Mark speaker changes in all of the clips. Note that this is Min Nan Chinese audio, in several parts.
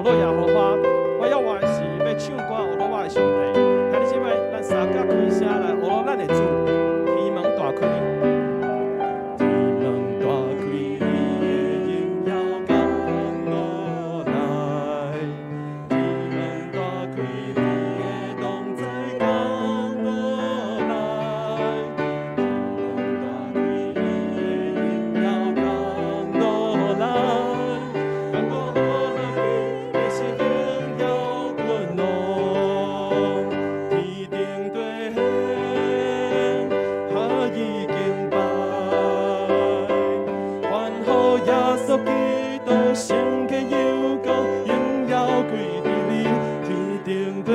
Speaker 1: 樂耶和華。我要我的是欲唱歌呵咾我的上帝。兄弟姊妹，咱三甲開聲來呵咾咱的主，天門大開。天門大開，你的榮耀降落來。天門大開，你的同在降落來。天門大開，你的榮耀降落來。萬國呵咾你，你是榮耀君王。天頂地下已敬拜，歡呼耶穌基督聖潔有光，榮耀歸佇你天頂地，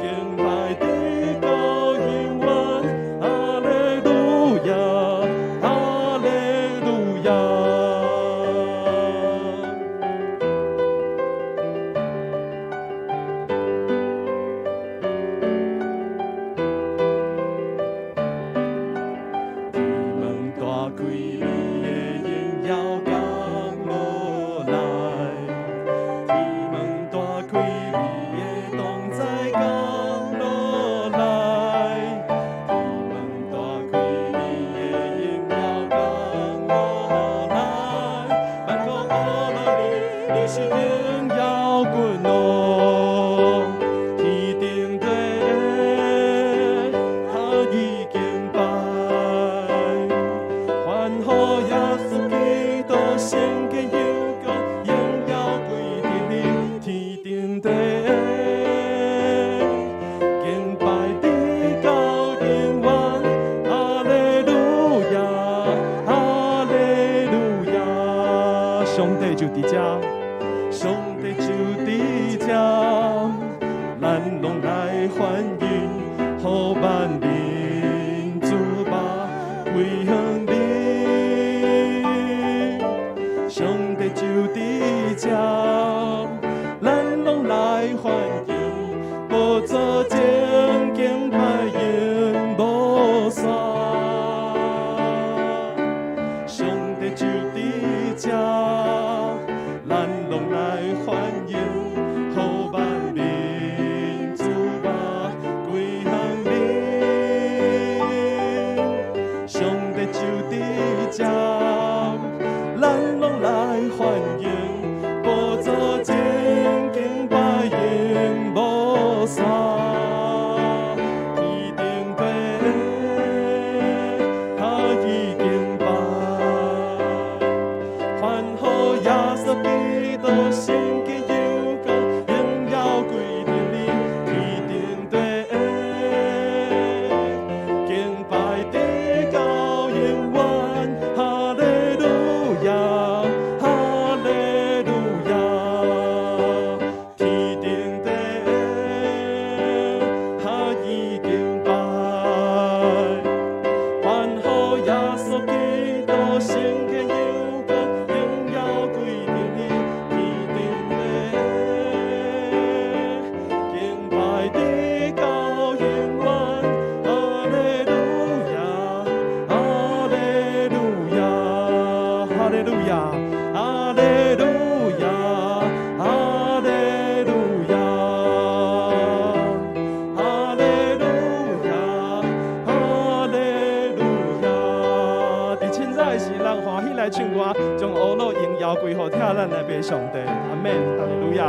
Speaker 1: 敬拜直到永遠，哈利路亞，哈利路亞。天門大開，你的榮耀降落來。天門大開，你的同在降落來。天門大開，你的榮耀降落來。萬國呵咾你，你是榮耀君王。天頂地下已敬拜，歡呼耶穌基督聖潔有光，榮耀歸佇你天頂地，敬拜直到永遠，哈利路亞，哈利路亞。上帝就佇遮，上帝就佇遮，咱攏來歡迎，予萬民諸百歸向你。上帝就佇遮，咱攏來歡迎，寶座前敬拜永無煞。上帝就佇遮，咱攏來歡迎，予萬民諸百歸向你。上帝就佇遮，咱攏來歡迎，寶座前敬拜永無煞。天頂地下已敬拜，歡呼耶穌基督聖潔有光，榮耀歸佇你天頂地，敬拜直到永遠，哈利路亞，哈利路亞。天頂地下已敬拜，歡呼耶穌基督聖潔有光，榮耀歸佇你天頂地，敬拜直到永遠，哈利路亞，哈利路亞，哈利路亞，哈利路亞，哈利路亞，哈利路亞，哈利路亞。佇凊彩的時，咱歡喜來唱歌，將呵咾榮耀歸予疼咱的父上帝。阿門，哈利路亞。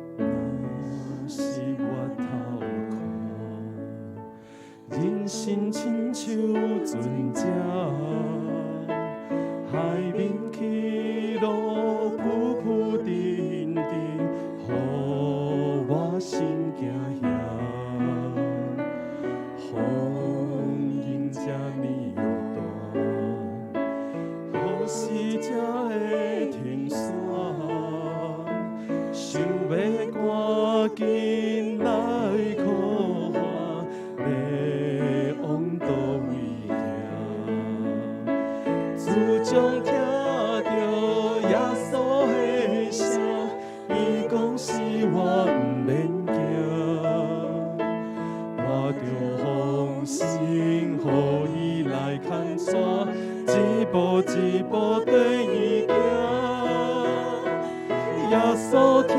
Speaker 1: 若是我偷看，人生親像船隻，海面起落浮浮沉沉，予我心驚嚇。風湧這呢大，何時才會停煞？緊來苦看，欲往佗位行。自從聽著耶穌的聲，伊講死我毋免驚，我著放心予伊來牽帶，一步一步綴伊行。耶穌疼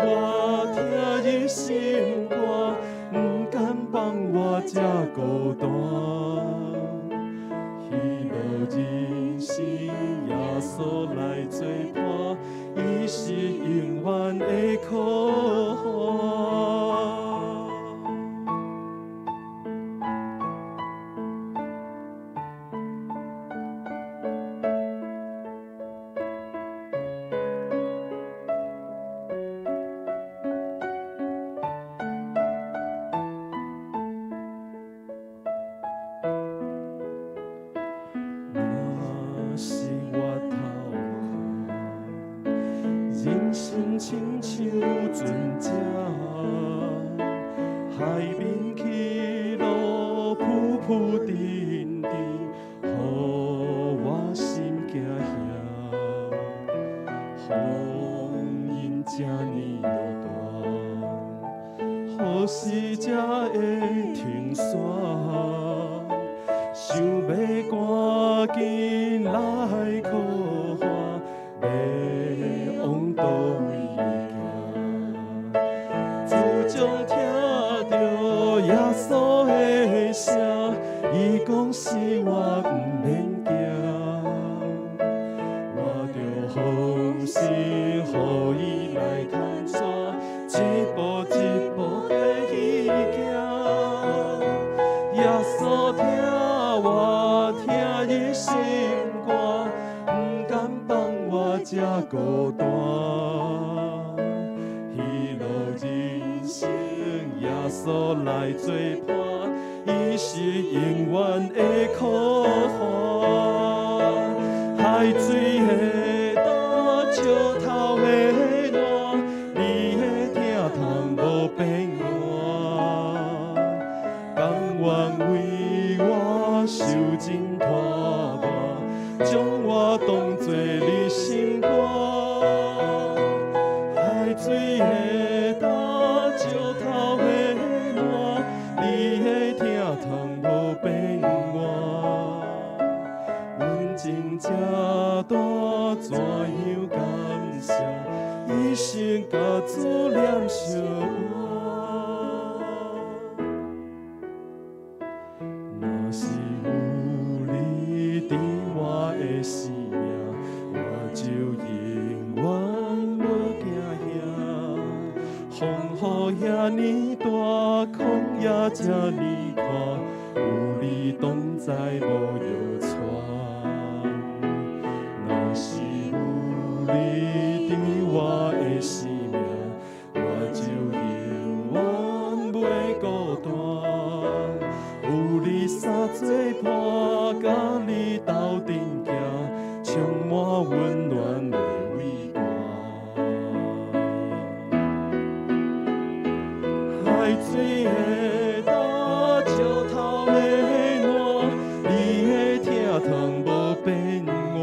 Speaker 1: 我，疼入心肝，毋甘放我這孤單。喜樂人生，耶穌來做伴，伊是永遠的靠岸。若是我頭看，人生親像船隻，海面起落浮浮沉沉，予我心驚嚇。風雲這呢大，何時才會停煞？想欲趕緊來靠岸，欲往佗位行。自從聽著耶穌的聲，伊講死我毋免驚，我著放心予伊來牽帶，一步一步綴伊行。耶穌疼我，疼入心肝，毋甘放我這孤單。喜樂人生，耶穌來做伴，伊是永遠的靠岸。海水的大，石頭的爛，你的疼痛無變換。甘願為我受盡拖磨，將我當作你心肝。海水的大，石頭的爛，你的疼痛無變換。恩情這大，怎樣感謝？一生共主連相活。若是有你佇我的生命，我就永遠無驚嚇。風雨遐爾大，曠野這爾闊，有你同在無搖掣。若是有你佇我的生命，我就永遠袂孤單。有你三做伴，佮你鬥陣行，充滿溫暖袂畏寒。海水的大，石頭的爛，你的疼痛無變換。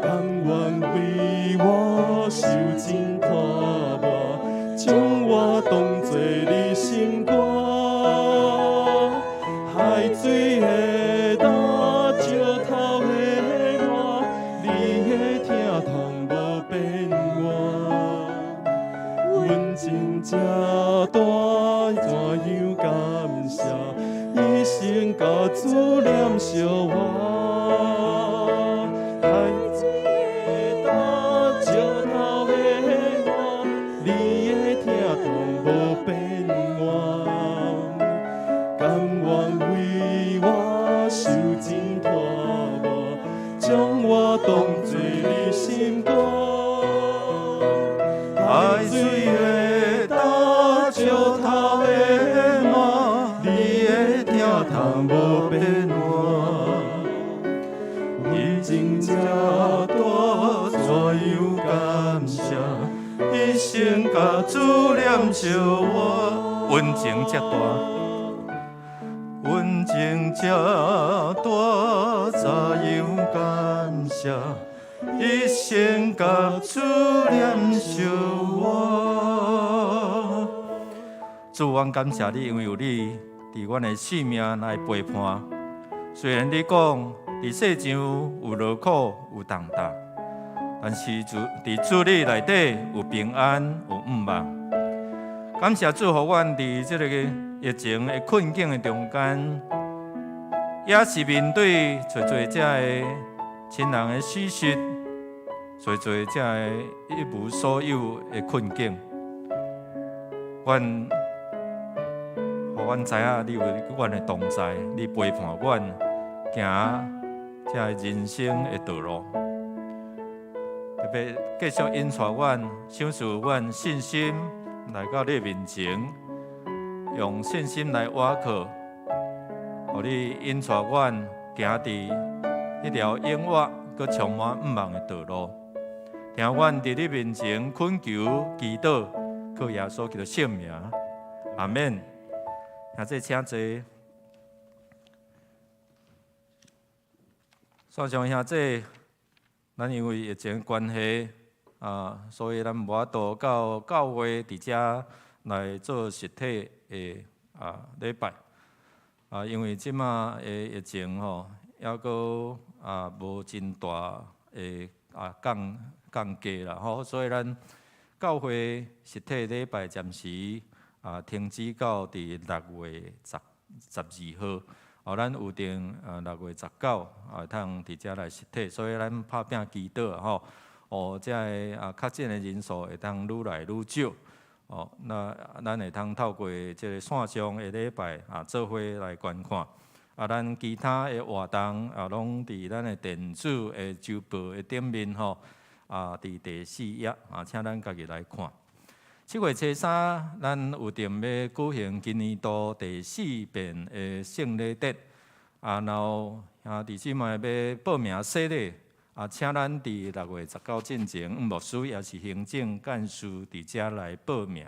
Speaker 1: 甘願為我受盡拖磨，將我當作你心肝。海水的大，石頭的爛，你的疼痛無變換。恩情這大，怎樣感謝？一生共主連相活。海水的大，石頭的爛，你的疼痛無變換。甘願為我受盡拖磨，將我當作你心肝。海水的大，石頭的爛，你的疼痛無變換。
Speaker 2: 主念惜我，恩情遮大，恩情遮大，怎樣感謝？一生佮主念惜我。主，阮感謝你，因為有你佇阮的生命來陪伴。雖然你講佇世上有勞苦有重擔，但是主佇主你內底有平安有向望。感謝主，予阮佇這個疫情的困境的中間，也是面對濟濟這个親人的死訊，濟濟這个一無所有的困境。阮，予阮知影你有阮的同在，你陪伴阮行這个人生的道路。特別繼續引帶阮，賞賜阮信心來到你面前，用信心來倚靠，予你引帶阮行佇彼條永活閣充滿向望的道路。聽阮佇你面前懇求祈禱，靠耶穌基督聖名，阿們。兄弟請坐。線上兄弟，咱因為疫情關係啊，所以咱無法度到教會佇遮來做實體的禮拜啊，因為這馬的疫情吼，猶閣無真大的降低啦吼，所以咱教會實體禮拜暫時停止到佇6月12號。哦，咱有定6月19會通佇遮來實體，所以咱拍拚祈禱吼，哦，這个確診的人數會當愈來愈少，哦，那咱會通透過這个線上的禮拜做伙來觀看。啊，咱其他的活動啊，攏佇咱的電子的週報的頂面吼，佇第四頁啊，請咱家己來看。7月初3，咱有定欲舉行今年度第四遍的聖禮節，然後兄弟姊妹欲報名洗禮，請咱佇6月19進前，牧師抑是行政幹事佇遮來報名。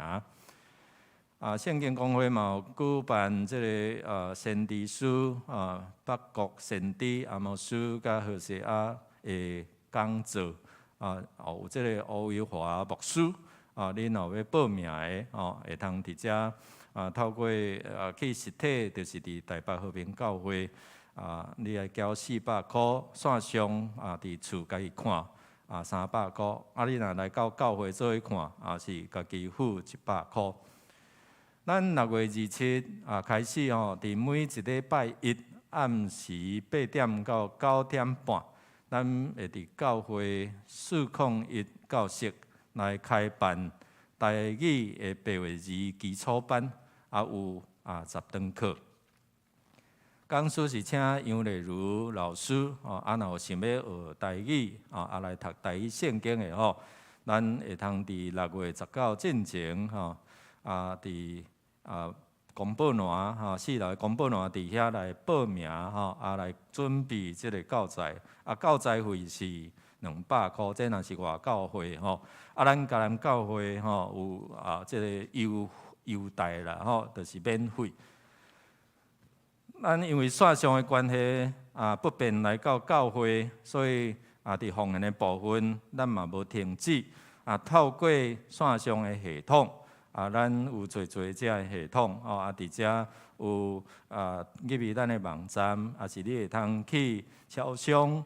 Speaker 2: 聖經公會嘛有舉辦這个先知書北國先知阿摩司佮何西阿的講座，有這个吳維華牧師。你若欲報名的哦，會通佇遮透過去實體，就是佇台北和平教會你愛繳400箍，線上佇厝家己看300箍，你若來到教會做伙看，是家己付100箍。咱6月27開始吼，佇每一禮拜一暗時8點到9點半，咱會佇教會401教室來開辦台語的白話字基礎班，有10堂課。講師是請楊麗如老師哦，若有想欲學台語來讀台語聖經的吼，咱會通佇6月19進前吼，佇公布欄吼，四樓公布欄佇遐來報名吼，來準備這个教材，教材費是200箍，這若是外教會吼，咱迦南教會吼有這个優待啦吼，就是免費。咱因為線上的關係不便來到教會，所以佇奉獻的部分，咱嘛無停止。透過線上的系統，咱有濟濟這个系統哦，佇遮有入去咱的網站，抑是你會通去超商。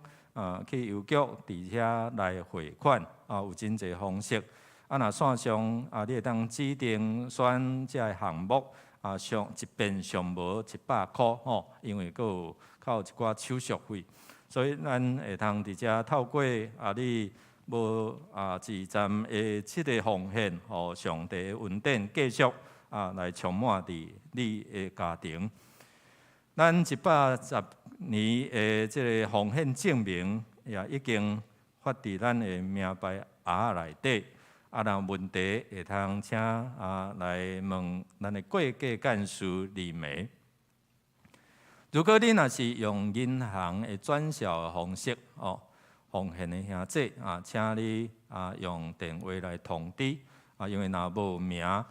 Speaker 2: 去郵局佇遐來匯款，有真濟方式。若線上你會當指定選這个項目，上一遍上無100箍吼，因為閣有扣一寡手續費，所以咱會通佇遮透過你無自站的這个奉獻，予上帝的恩典繼續來充滿佇你的家庭。咱110年的這个奉獻證明也已經發佇咱的名牌盒內底，若有問題會通請來問咱的會計幹事李梅。如果你若是用銀行的轉銷的方式哦，奉獻的兄弟啊，請你用電話來通知啊，因為若無名啊，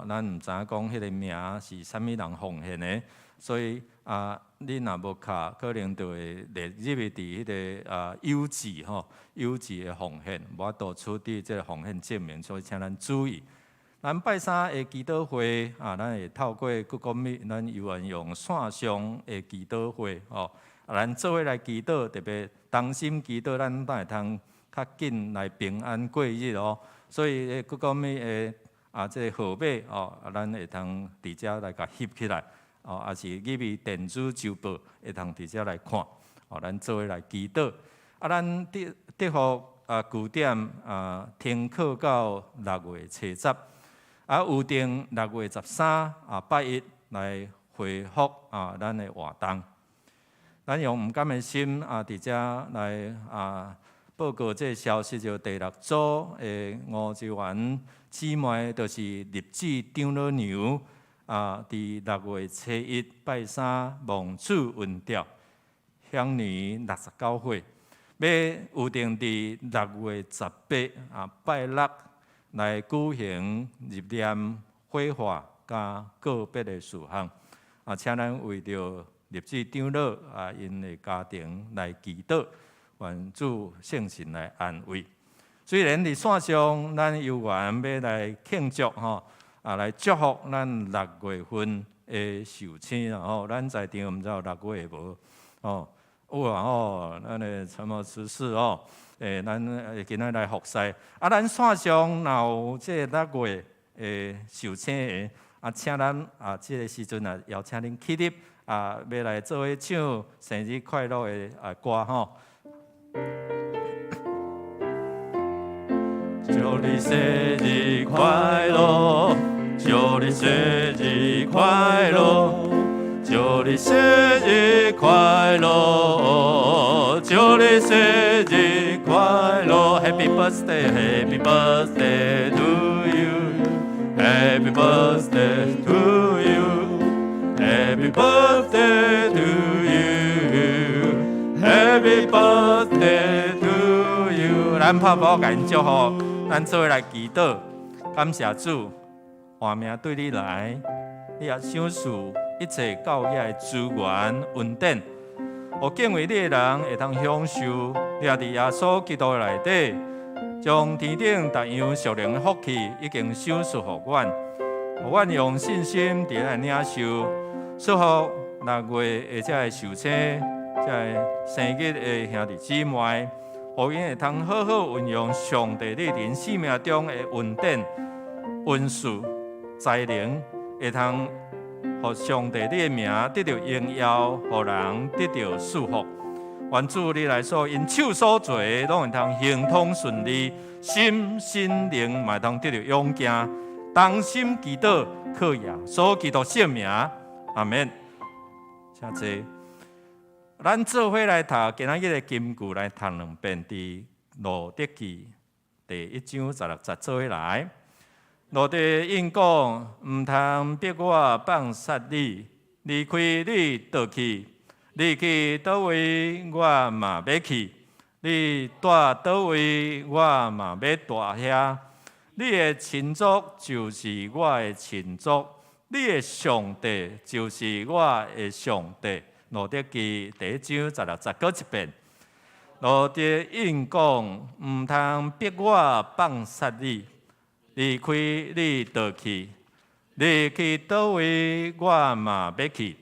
Speaker 2: 咱毋知影講彼个名是啥物人奉獻的，所以啊，你若無敲，可能就會列入去佇彼个啊郵寄吼，郵寄的奉獻，無法度出佇這个奉獻證明，所以請咱注意。咱拜三的祈禱會啊，咱會透過 Google Meet，咱猶原用線上的祈禱會吼，啊，咱做伙來祈禱，特別同心祈禱，咱才會通較緊來平安過日哦。所以 Google Meet 的啊，這個號碼哦，啊，咱會通佇遮來共翕起來，哦，抑是入去電子週報會通佇遮來看，哦，咱做伙來祈禱。啊，咱德德福啊，據點啊，停課到6月初10，啊，預定6月13啊，拜一來恢復啊，咱的活動。咱用毋甘的心啊，佇遮來啊報告這个消息，就第六組的吳周元姊妹，就是立志長老娘啊，佇6月初1拜三望主恩召，享年69歲，欲預定佇6月18啊拜六來舉行入殮火化佮告別的事項，啊，請咱為著立志長老啊，𪜶的家庭來祈禱，願主聖神來安慰。雖然佇線上，咱猶原欲來慶祝吼，啊，來祝福咱六月份的壽星吼，咱在場毋知有六月的無？哦，有啊吼，咱的陳牧執事哦。欸，咱今仔來服侍。啊，咱線上若有這個六月的壽星的，啊，請咱啊，這个時陣啊，邀請恁起立啊，欲來做伙唱生日快樂的啊歌吼。祝你生日快樂，祝你生日快樂。祝你生日快樂，祝你生日快樂，Happy birthday，Happy birthday to you，Happy birthday to you，Happy birthday to you，Happy birthday to you。咱拍鼓共𪜶祝福，咱做伙來祈禱，感謝主，活命對你來，你也賞賜一切教會的資源恩典，予敬畏你的人會通享受。你也佇耶穌基督的內底，將天頂逐樣屬靈的福氣已經賞賜予阮，予阮用信心佇來領受，祝福六月的這个壽星，這个生日的兄弟姊妹，予𪜶會通好好運用上帝你佇𪜶生命中的恩典、恩賜、才能，會通予上帝你的名得著榮耀，予人得著祝福。願主你來賜𪜶手所做的，攏會通亨通順利，心身靈嘛會通得著勇健。同心祈禱，靠耶穌基督聖名，阿門。請坐。咱做伙來讀今仔日的金句，來讀兩遍，佇路得記第一章十六節做伙來。路得應講，毋通逼我放殺你，離開你倒去，你去佗位，我嘛欲去；你蹛佗位，我嘛欲蹛遐。你的親族就是我的親族，你的上帝就是我的上帝。路得記第一章十六節，閣一遍。路得應講，毋通逼我放殺你。離開你倒去，你去佗位，我嘛欲去；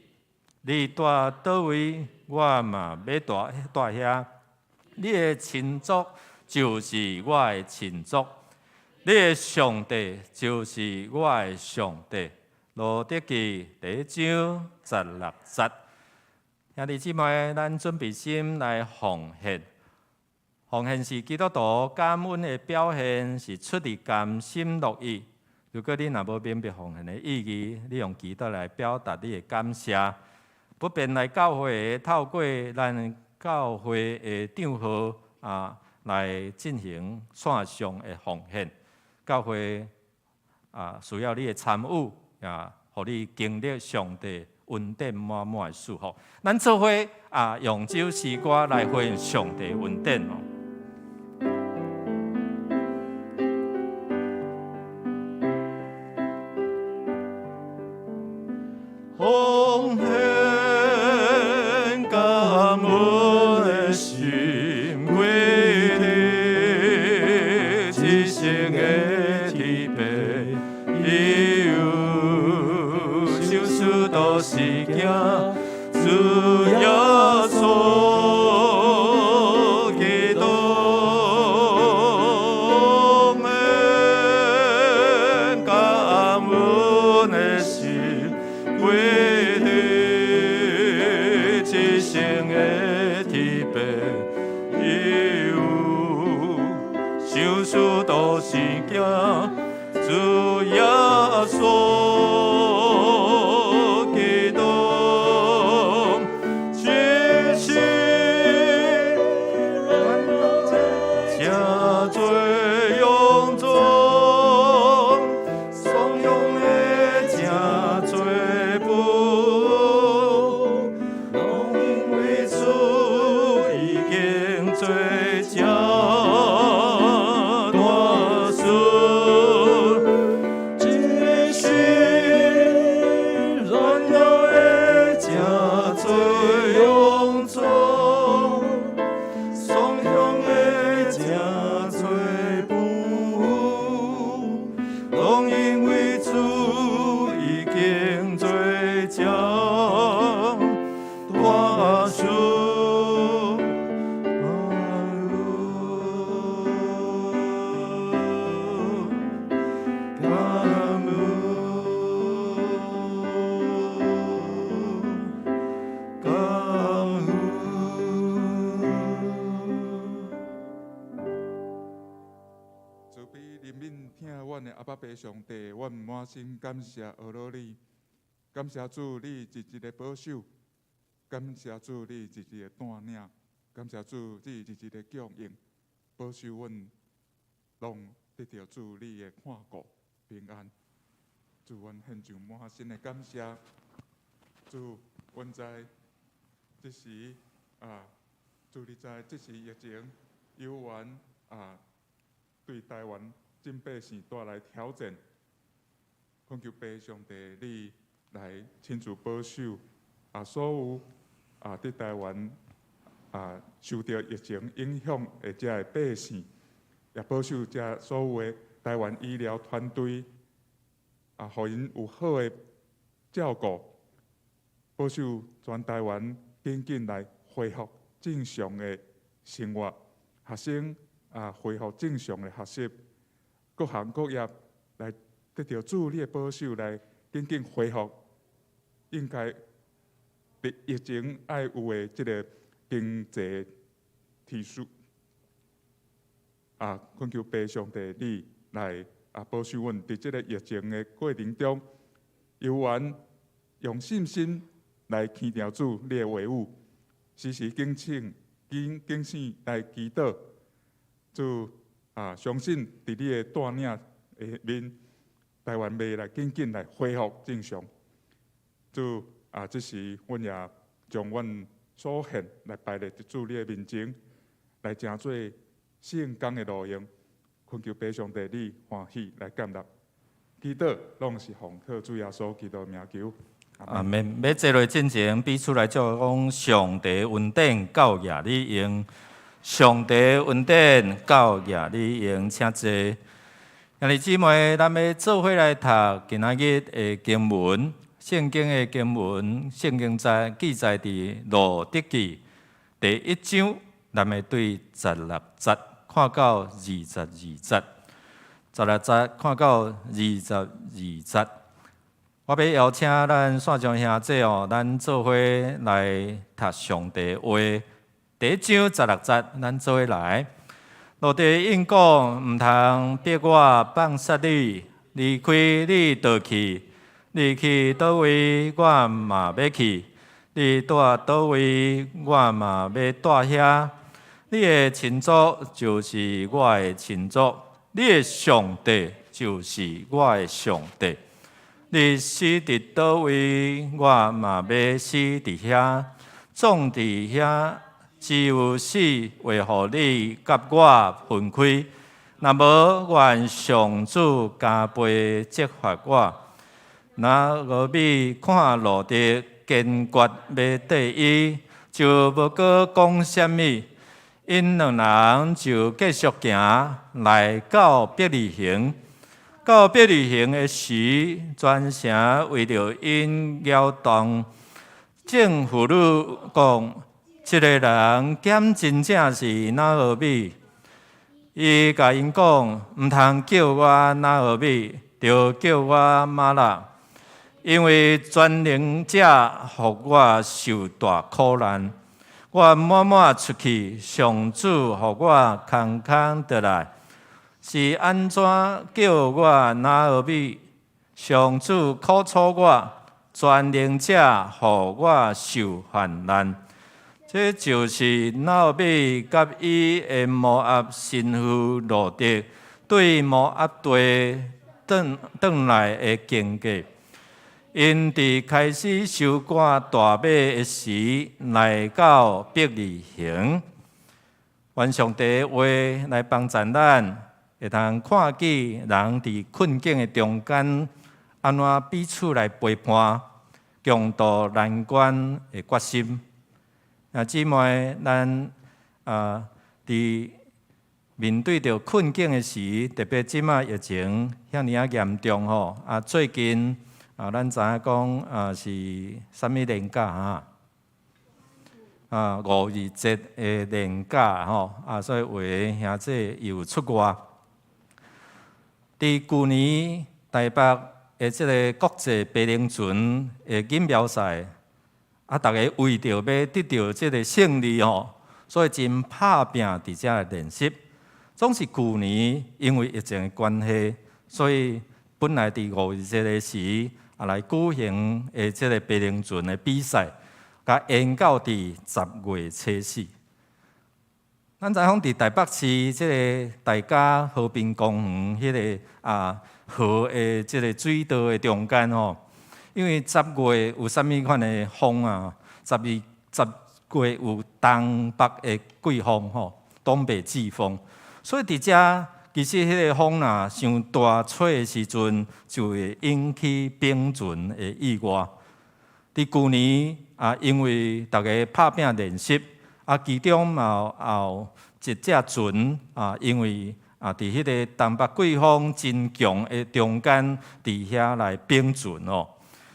Speaker 2: 你蹛佗位，我嘛欲蹛蹛遐。你的親族就是我的親族，你的上帝就是我的上帝。路得記第一章十六節，兄弟姊妹，咱準備心來奉獻。奉獻是基督徒感恩的表現，是出自甘心樂意。如果你若無明白奉獻的意義，你用祈禱來表達你的感謝。不便來教會的，透過咱教會的帳號啊，來進行線上的奉獻。教會啊，需要你的參與啊，予你經歷上帝恩典滿滿的祝福。咱做伙啊，用這首詩歌來回應上帝恩典哦。奉獻感恩的心，歸你一生的天父，伊有想事都是行主耶穌基督，奉獻感恩的心，歸你一生的天父，伊有想事都是行主耶穌基督，一生誠做勇壯，雙向的誠做不，攏因為主已經做這大事，一生軟弱的誠做勇壯，雙向的誠做不，攏因為主已經做這大事。感恩，感恩，感恩。
Speaker 3: 慈悲憐憫疼阮的阿爸父上帝，阮滿心感謝阿羅你，感謝主你一日的保守，感謝主你一日的帶領，感謝主你一日的供應，保守阮攏得著主你的看顧平安。主，阮獻上滿心的感謝。主，阮知這時啊，主你知這時疫情猶原啊，對台灣眾百姓帶來挑戰。懇求父上帝你來親自保守啊，所有啊佇台灣啊受著疫情影響的這个百姓，也保守這所有的台灣醫療團隊啊，予𪜶有好的照顧，保守全台灣緊緊來恢復正常的生活，學生啊恢復正常的學習，各行各業來得著主你的保守，來緊緊恢復應該佇疫情愛有的這个經濟秩序。啊，懇求父上帝你來啊保守阮佇這个疫情的過程中，猶原用信心來牽著主你的話語，時時警醒、警警醒來祈禱。主啊，相信佇你的帶領下面，台灣會來緊緊來恢復正常。主啊，這時阮也將阮所獻來擺佇主你的面前，來成做聖工的路用，懇求父上帝你歡喜來接納。祈禱攏是奉靠主耶穌基督名求。
Speaker 2: 阿們。欲坐落進前，彼此來祝福講上帝恩典夠額你用，上帝恩典夠額你用，請坐。兄弟姊妹，咱欲做伙來讀今仔日的經文，聖經的經文，聖經在記載佇路得記第一章，咱欲對十六節看到二十二節，十六節看到二十二節。我欲邀請咱線上兄弟哦，咱做伙來讀上帝話。第一章十六節，咱做伙來。落地應講，毋通逼我放殺你，離開你倒去，你去佗位，我嘛欲去；你蹛佗位，我嘛欲蹛遐。你的親族就是我的親族，你的上帝就是我的上帝。你死佇佗位，我嘛欲死佇遐，葬佇遐。只有死會予你佮我分開，若無願上主加倍責罰我。拿俄米看路得堅決欲綴伊，就無閣講啥物。𪜶兩人就繼續行來到伯利恆。到伯利恆的時，全城為著𪜶擾動。眾婦女講：這个人敢真正是拿俄米？伊共𪜶講：毋通叫我拿俄米，著叫我瑪拉，因為全能者予我受大苦難。我滿滿出去，上主予我空空轉來，是按怎叫我拿俄米？上主苦楚我，全能者予我受患難。這就是拿俄米佮伊的摩押新婦路得對摩押地轉轉來的經過。𪜶佇開始收割大麥的時，來到伯利恆。願上帝的話來幫助咱，會通看見人佇困境的中間，按怎彼此來陪伴，共渡難關的決心。啊，姊妹，咱啊，佇面對著困境的時，特別這擺疫情遐爾仔嚴重吼，啊，最近啊，咱知影講啊是啥物連假啊？啊，五二節的連假吼，啊，所以有的兄弟又出外。佇舊年台北的這个國際白龍船的錦標賽，啊，逐家為著欲得著這个勝利吼，所以真拍拚佇遮來練習。總是舊年因為疫情的關係，所以本來佇五二節的時啊來舉行的這个白龍船的比賽，共延到佇10月初四。咱知影講佇台北市這个大甲和平公園彼个啊河的這个水道的中間吼，因為十月有啥物款的風啊？10月有東北的季風吼，東北季風，所以佇遮其實彼个風若傷大吹的時陣，就會引起冰船的意外。佇舊年啊，因為逐家拍拚練習，啊，其中嘛有一隻船啊，因為啊，佇彼个東北季風真強的中間，佇遐來冰船哦，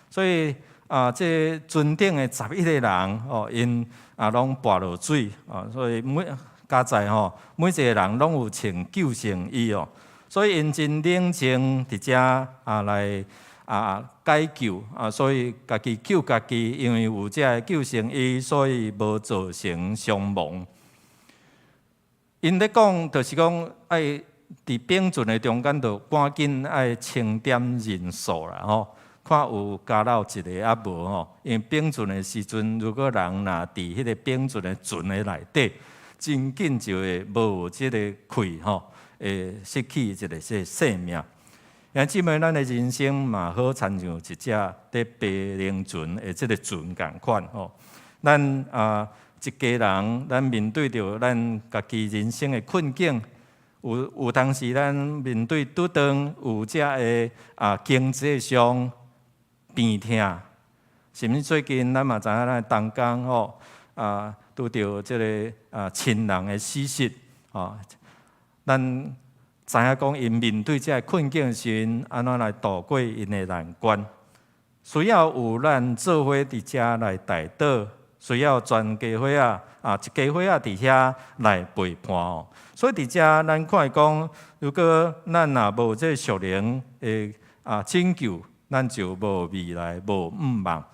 Speaker 2: 所以啊，這船頂的11個人哦，𪜶啊攏跋落水啊，所以每佳哉吼，每一個人攏有穿救生衣哦，所以𪜶真冷靜佇遮啊來啊解救啊，所以家己救家己，因為有這个救生衣，所以無造成傷亡。𪜶咧講，就是講愛佇冰船的中間，就趕緊愛清點人數啦吼，看有加落一個抑無吼。因為冰船的時陣，如果人若佇彼个冰船的船的內底，真緊就會無這个氣吼，會失去一個這個性命。兄姊妹，咱的人生嘛好親像一隻佇白龍船的這个船仝款吼。咱啊一家人，咱面對著咱家己人生的困境，有當時咱面對拄當有遮的啊經濟上病痛，甚至最近咱嘛知影咱同工吼啊拄著這个啊親人的死訊吼，咱知影講，𪜶面對這个困境時，按怎來渡過𪜶的難關？需要有咱做伙佇遮來代禱，需要全家伙仔啊，一家伙仔佇遐來陪伴哦。所以佇遮咱看講，如果咱若無這屬靈的啊拯救，咱就無未來，無盼望。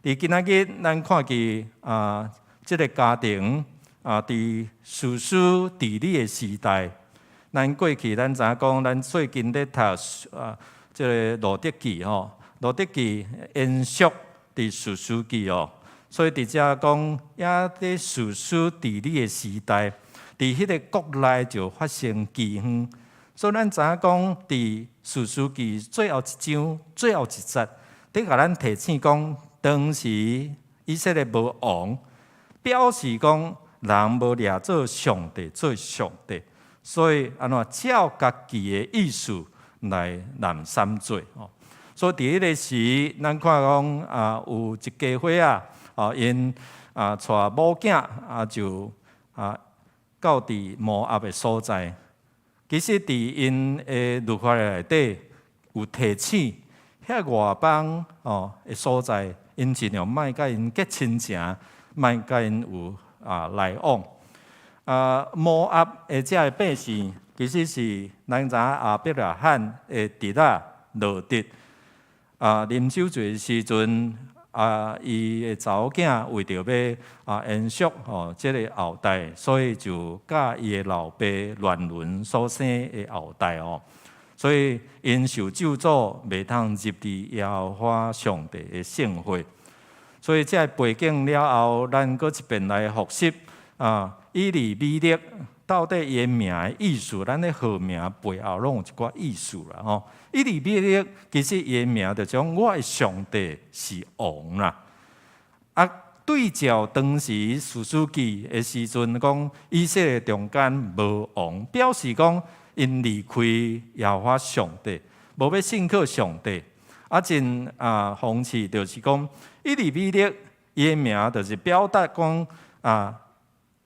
Speaker 2: 佇今仔日，咱看見啊，這个家庭啊，佇士師治理的時代。咱過去，咱知影講，咱最近咧讀啊，這个路得記吼，路得記延續佇士師記哦，所以佇遮講，也佇士師治理的時代，佇彼个國內就發生饑荒，所以咱知影講，佇士師記最後一章最後一節，佇共咱提醒講，當時以色列無王，表示講人無掠做上帝做上帝。所以按怎照家己的意思來濫散做吼，所以佇彼个時，咱看講啊，有一家伙仔，啊，𪜶啊帶某囝啊就啊到佇摩押的所在。其實佇𪜶的律法內底有提醒，遐外邦哦的所在，𪜶盡量莫佮𪜶結親情，莫佮𪜶有啊來往。啊，摩押的這个百姓，其實是咱知影亞伯拉罕的侄仔羅得。啊，臨走的時陣，啊，伊的查某囝為著欲啊延續吼這个後代，所以就佮伊的老爸亂倫所生的後代哦。所以𪜶受咒詛，袂通入佇耶和華上帝的聖會。所以這个背景了後，咱閣一遍來複習啊，以利米勒到底伊的名的意思，咱的號名背後攏有一寡意思啦吼。以利米勒其實伊的名就講我的上帝是王啦。啊，對照當時士師記的時陣，講以色列中間無王，表示講𪜶離開耶和華上帝，無欲信靠上帝。啊，真啊諷刺就是講，以利米勒伊的名就是表達講啊，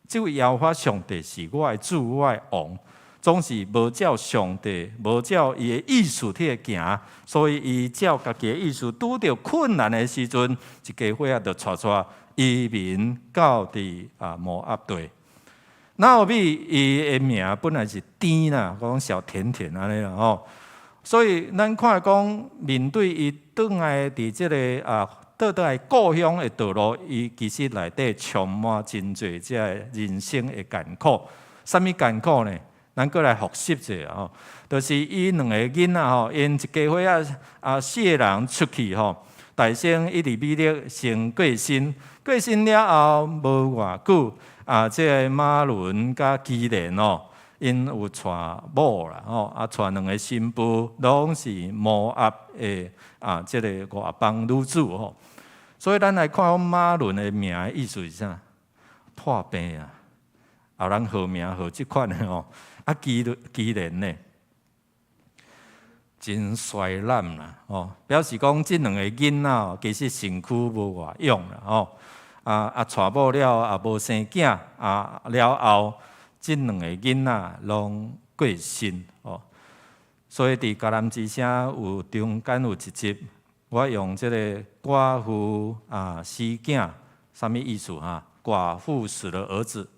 Speaker 2: 這位耶和華上帝是我的主，我的王，總是無照上帝，無照伊的意思去行，所以伊照家己的意思，拄著困難的時陣，一家伙仔就帶帶移民到佇啊摩押地。拿俄米伊的名本來是甜啦，講小甜甜按呢啦吼，所以咱看講面對伊轉來佇這个啊倒轉來故鄉的道路，伊其實內底充滿真濟這个人生的艱苦。啥物艱苦呢？咱閣來複習者吼，就是伊兩個囡仔吼，𪜶一家伙仔啊四個人出去吼，大先以利米勒先過身，過身了後無偌久啊，這个瑪倫佮基連哦，𪜶有娶某啦吼，啊娶兩個新婦，攏是摩押的啊，這个外邦女子吼。所以咱來看瑪倫的名的意思是啥？破病啊！啊，人號名號這款的吼，啊基連呢，真衰懶啦吼，表示講這兩個囡仔哦，其實身軀無偌勇啦吼。啊啊，娶某了也無生囝啊，了後這兩個囡仔攏過身哦。所以佇迦南之聲有中間有一集，我用這个寡婦啊死囝，啥物意思哈？寡婦死了兒子，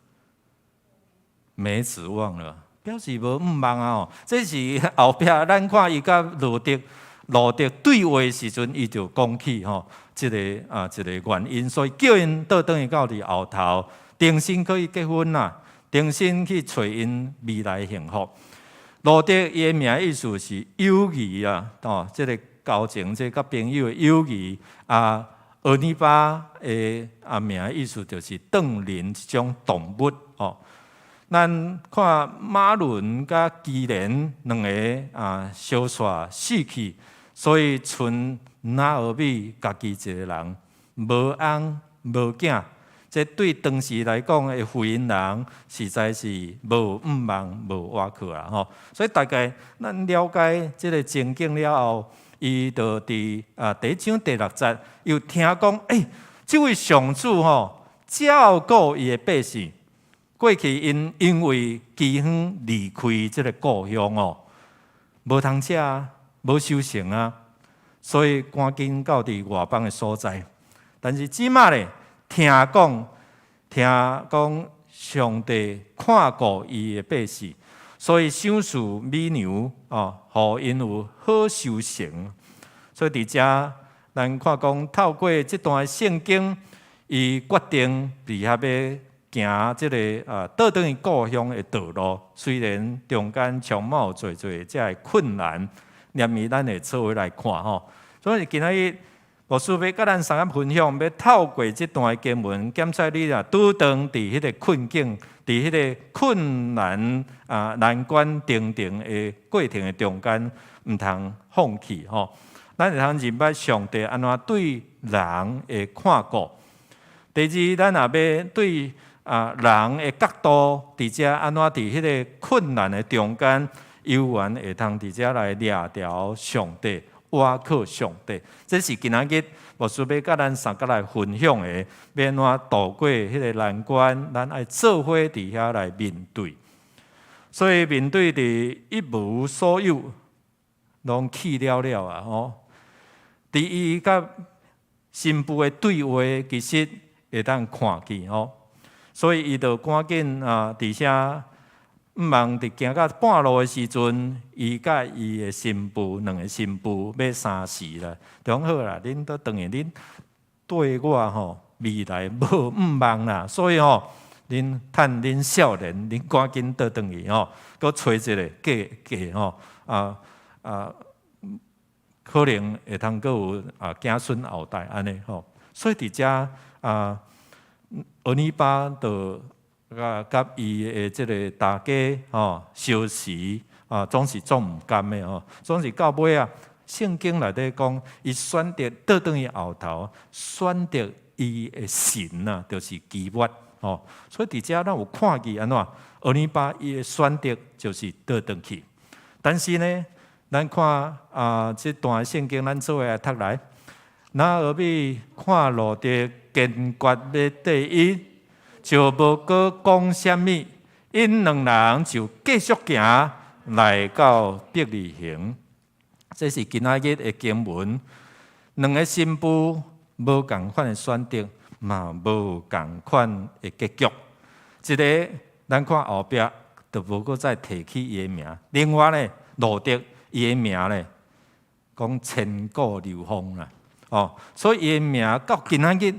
Speaker 2: 沒指望了，表示無向望啊！吼，這是後壁咱看伊佮羅得羅得對話的時陣，伊就講起吼，這个啊一個原因，所以叫𪜶倒轉去到佇後頭，重新去結婚啦，重新去揣𪜶未來幸福。羅得伊的名意思是友誼啊，哦，這个交情，這佮朋友的友誼啊。俄尼巴的啊名意思就是轉輪一種動物哦。咱看瑪倫佮基連兩个啊相紲死去，所以賰拿俄米家己一个人，無翁無囝，這對當時來講的婦人人，實在是無向望、無倚靠啦吼。所以大概咱了解這个情景了後，伊就佇啊第一章第六節又聽講，欸，這位上主吼照顧伊的百姓。過去𪜶因為饑荒離開這个故鄉哦，無通食啊，無收成啊，所以趕緊到佇外邦的所在。但是這馬咧，聽講聽講上帝看顧伊的百姓，所以賞賜米糧哦，予𪜶有好收成。所以佇遮，咱看講透過這段聖經，伊決定佇遐欲行這个啊，倒轉去故鄉的道路。雖然中間充滿有濟濟這个困難，連咪咱會做伙來看吼。所以今仔日牧師欲佮咱相共分享，欲透過這段經文，檢測你若拄當佇彼个困境、佇彼个困難啊難關重重的過程的中間，毋通放棄吼。咱會通認捌上帝按怎對人的看顧。第二，咱也欲對啊人的角度，佇遮按怎佇彼个困難的中間，猶原會通佇遮來掠牢上帝倚靠上帝。這是今仔日牧師欲佮咱相佮來分享的，欲按怎渡過彼个難關，咱愛做伙佇遐來面對。所以面對佇一無所有，攏去了了啊！吼，佇伊佮新婦的對話，其實會當看見吼。所以伊就趕緊啊，佇遐毋茫佇行到半路的時陣，伊佮伊的新婦兩个新婦欲相辭啦。就講好啦，恁倒轉去，恁對我吼未來無毋望啦，所以吼，恁趁恁少年，恁趕緊倒轉去吼，閣揣一个嫁嫁吼啊啊，可能會通閣有啊子孫後代按呢吼。所以佇遮啊，俄尼巴就佮佮伊的這个大家吼相辭啊，總是總毋甘的吼，總是到尾啊，聖經內底講，伊選擇倒轉去後頭，選擇伊的神啊，就是基抹吼。所以佇遮咱有看見按怎，俄尼巴伊的選擇就是倒轉去。但是呢，咱看啊，這段聖經咱做伙來讀來，拿俄米看路得堅決欲綴伊，就無閣講啥物，𪜶兩人就繼續行來到伯利恆。這是今仔日的經文。兩个新婦無仝款的選擇，嘛無仝款的結局。一个咱看後壁就無閣再提起伊的名。另外呢，路得伊的名呢，講千古流芳啦。哦，所以伊的名到今仔日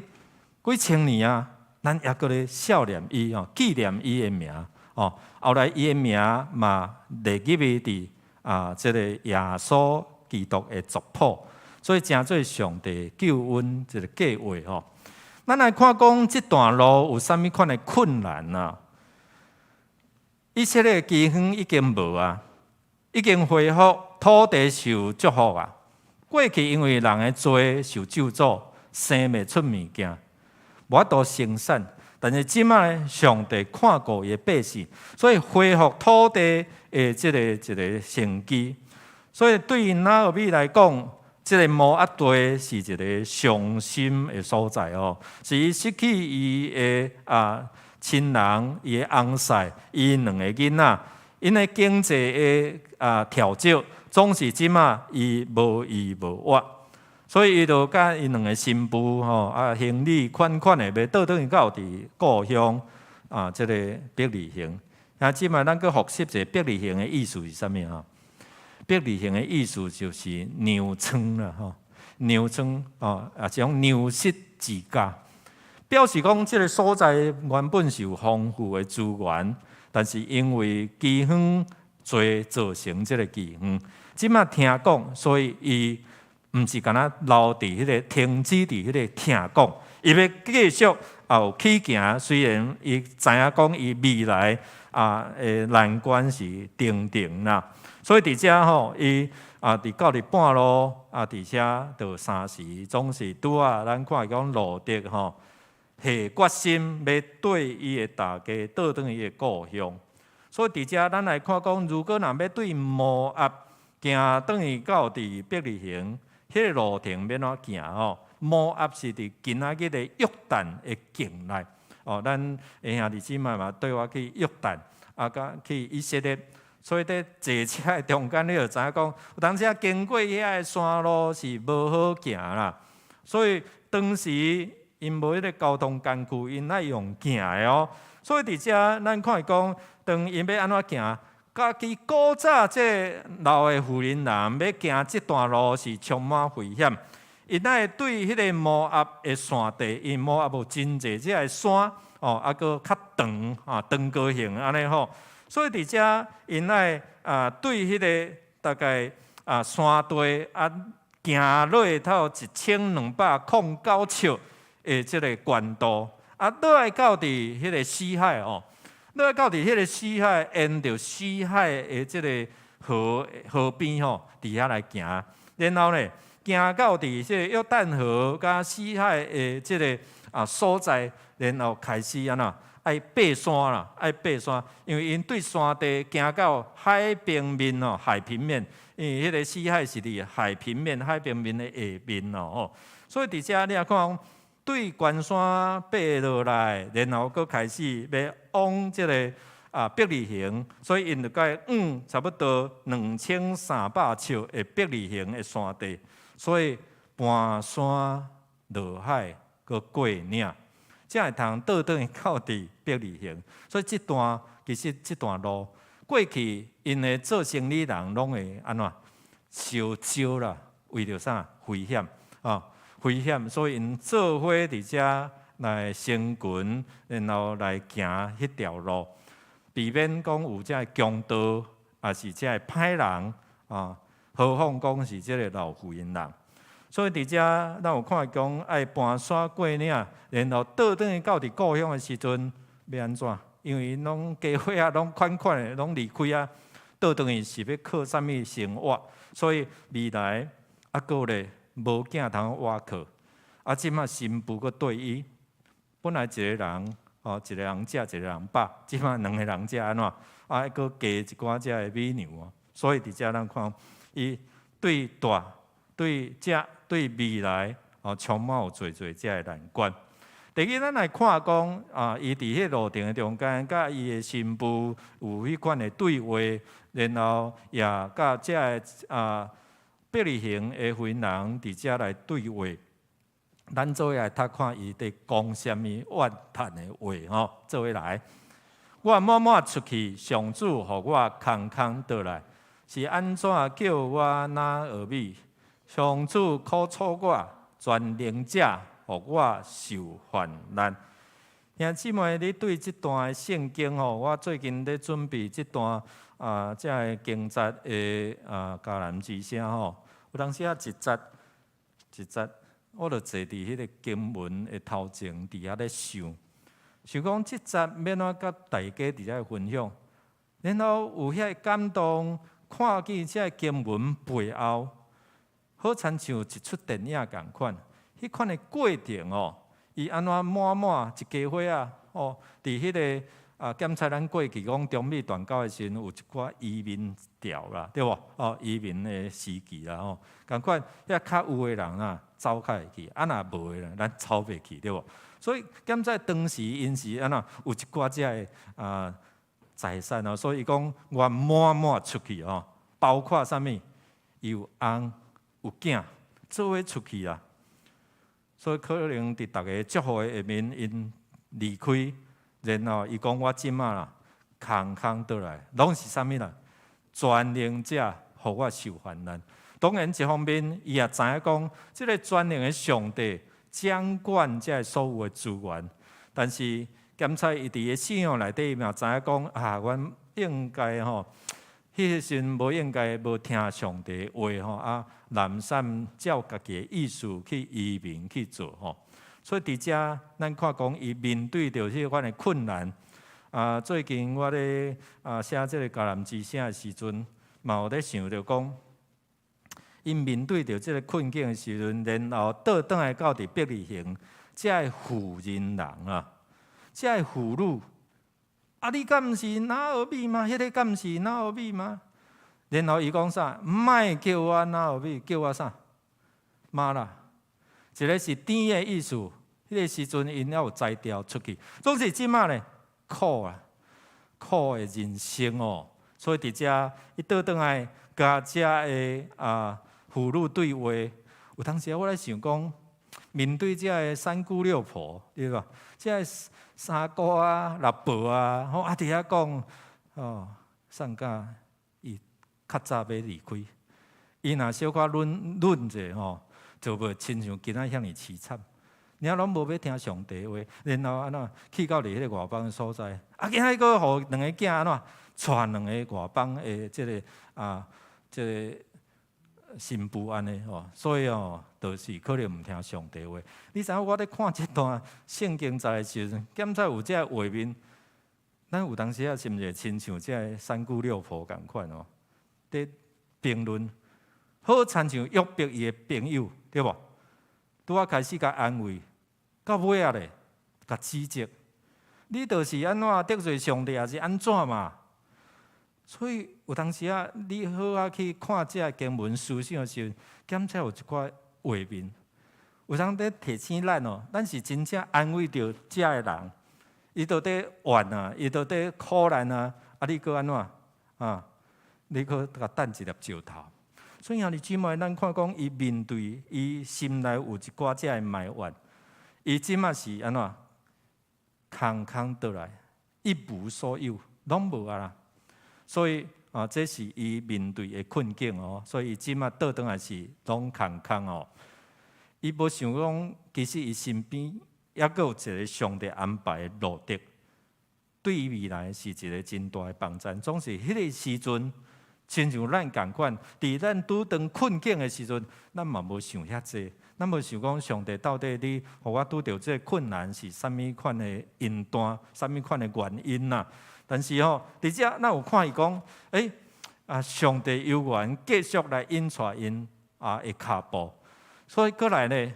Speaker 2: 幾千年啊，咱猶閣咧數念伊哦，紀念伊的名哦。後來伊的名嘛列入去佇啊，這個耶穌基督的族譜，所以成做上帝救恩一个計劃吼。咱來看講這段路有啥物款的困難啊？以色列饑荒已經無啊，已經恢復土地受祝福啊。過去因為人的罪受咒詛，生袂出物件，無法度生產。但是這擺呢，上帝看顧伊的百姓，所以恢復土地的這個一个生機。所以對拿俄米來講，這个摩押地是一个傷心的所在哦，是伊失去伊的啊親人、伊的翁婿、伊兩个囡仔，𪜶的經濟的啊調整，總是這擺伊無依無倚，所以伊就佮伊兩个新婦吼啊行李款款的，欲倒轉去到佇故鄉啊，這个伯利恆。啊，這擺咱閣復習一下伯利恆的意思是啥物吼？伯利恆的意思就是糧倉啦，吼，糧倉哦，啊，這種糧食之家，表示講這个所在原本是有豐富的資源，但是因為饑荒濟造成這个饑荒。這擺聽講，所以伊毋是干焦留佇彼个停止佇彼个聽講，伊欲繼續後去行。雖然伊知影講伊未來啊的難關是重重啦，所以佇遮吼，伊啊佇到佇半路啊佇遮就相辭，總是拄仔咱看講路得吼下決心欲綴伊的大家倒轉伊的故鄉。所以佇遮咱來看講，如果若欲對摩押行轉去到佇伯利恆，彼个路程欲按怎行吼？摩押是佇今仔日的約旦的境內。哦，咱的兄弟姊妹嘛綴我去約旦，啊，佮去以色列，所以佇坐車的中間，你就知影講，有當時啊經過遐个山路是無好行啦。所以當時𪜶無彼个交通工具，𪜶愛用行的哦。所以佇遮咱看講，當𪜶欲按怎行？家己古早這老的婦人人欲行這段路是充滿危險。𪜶愛對彼个摩押的山地，因為摩押有真濟這个山哦，啊，閣較長啊，長高型按呢吼。所以佇遮𪜶愛啊，對彼个大概啊山地啊行落頭1209尺的這个懸度，啊，落來到佇彼个死海哦，落來到佇彼个死海，沿著死海的這个河河邊吼，佇遐來行，然後呢，行到佇這个約旦河佮死海的這个啊所在，然後開始按怎愛爬山啦，愛爬山，因為𪜶對山地行到海平面哦，海平面，因為彼個死海是佇海平面、海平面的下面哦，吼。所以佇遮你若看，對懸山爬落來，然後閣開始欲往這个伯利恆，所以𪜶就愛往差不多2300尺的伯利恆的山地，所以盤山落海，閣過嶺，才會通倒轉去到佇伯利恆。所以這段其實這段路過去，𪜶的做生理人攏會按怎相招啦，為著啥危險啊？危險，所以𪜶做伙佇遮來成群，然後來行彼條路，避免講有這个強盜，抑是這个歹人啊，何況講是這个老婦人人。所以佇遮，咱有看講愛盤山過嶺，然後倒轉去到佇故鄉的時陣，欲按怎？因為𪜶攏家伙仔攏款款的，攏離開啊，倒轉去是欲靠啥物生活？所以未來猶閣咧無囝通倚靠，啊，這馬新婦閣綴伊，本來一个人哦，一个人食，一个人飽，這馬兩个人食按怎？啊，閣加一寡這个美娘哦，所以佇遮咱看，伊對大、對這、對未來哦，充滿有濟濟這个難關。第二，咱來看講啊，伊佇彼路程的中間，佮伊的新婦有彼款的對話，然後也佮這个伯利恆的婦人佇遮來對話。咱做伙來讀看伊佇講啥物怨嘆的話吼，做伙來。我滿滿出去，上主予我空空倒來，是按怎叫我拿俄米？上主苦楚我，全能者予我受患難。兄姊妹，你對這段聖經吼，我最近咧準備這段這个經節的迦南之聲吼，有當時啊一節一節，我就坐佇彼个經文的頭前，佇遐咧想，想講這節欲按怎佮大家佇遮分享，然後有遐个感動，看見這个經文背後，好親像一齣電影仝款，彼款的過程哦，伊按怎滿滿一家伙仔哦，佇彼个檢查咱過去講中美斷交的時陣，有一寡移民潮啦，對無？哦，移民的時期啦吼，仝款遐較有的人啊，走較會去，啊若無的人，咱走袂去，對無？所以檢查當時𪜶是按怎有一寡這个財產哦，所以伊講我滿滿出去哦，包括啥物？伊有翁有囝，做伙出去啦。所以可能佇逐个祝福的下面，𪜶離開，然後伊講我這馬啦，空空倒來，攏是啥物啦？全能者予我受患難。當然一方面，伊也知影講，這个全能的上帝掌管這所有的資源，但是檢查伊佇个信仰內底，伊嘛知影講啊，阮應該吼，彼个時陣無應該無聽上帝的話吼啊，濫散照家己的意思去移民去做吼。所以佇遮，咱看講伊面對著彼款的困難。最近我咧寫這个迦南之聲的時陣，嘛有咧想著講，𪜶面對著這个困境的時陣，然後倒轉來到佇伯利恆，這个婦人人啊，這个婦女，啊，你敢毋是拿俄米嗎？彼个敢毋是拿俄米嗎？然後伊講啥？莫叫我拿俄米，叫我啥？瑪拉，一个是甜的意思。彼个時陣𪜶猶有才調出去，總是這馬咧苦啊，苦的人生哦。所以佇遮伊倒轉來佮遮个婦女對話，有當時我咧想講，面對這个三姑六婆，對吧？這个三姑啊、六婆啊，吼啊佇遐講，哦，送甲伊較早欲離開，伊若小可忍忍者吼，就袂親像今仔遐爾淒慘。爾攏無欲聽上帝話，然後按怎去到佇彼个外邦的所在，啊，今仔閣予兩個囝按怎帶兩个外邦的這个新婦按呢吼，所以哦，就是可能毋聽上帝話。你知影我咧看這段聖經節的時陣，檢查有這个畫面，咱有當時啊，是毋是親像這个三姑六婆仝款哦？佇評論，好親像約伯伊的朋友，對無？拄仔開始共安慰，到尾仔咧，共指責，你就是按怎得罪上帝，抑是按怎嘛？所以有當時啊，你好好去看這个經文思想的時陣，檢測有一寡畫面。有當咧提醒咱哦，咱是真正安慰著這个人，伊都佇怨啊，伊都佇苦難啊，啊你閣按怎啊？你閣共擲一粒石頭。所以兄弟姊妹，咱看講伊面對伊心內有一寡這个埋怨，伊這馬是按怎？空空倒來，一無所有，攏無啊啦。所以啊，這是伊面對的困境哦。所以伊這馬倒轉來是攏空空哦。伊無想講，其實伊身邊猶閣有一個上帝安排的路得，對伊未來是一個真大的幫助。總是彼個時陣，親像咱仝款，佇咱拄著困境的時陣，咱嘛無想遐濟，咱無想講上帝到底你予我拄著這個困難是啥物款的因端，啥物款的原因啊？但是吼，佇遮咱有看伊講，啊，上帝猶原繼續來引帶𪜶啊的跤步，所以過來呢，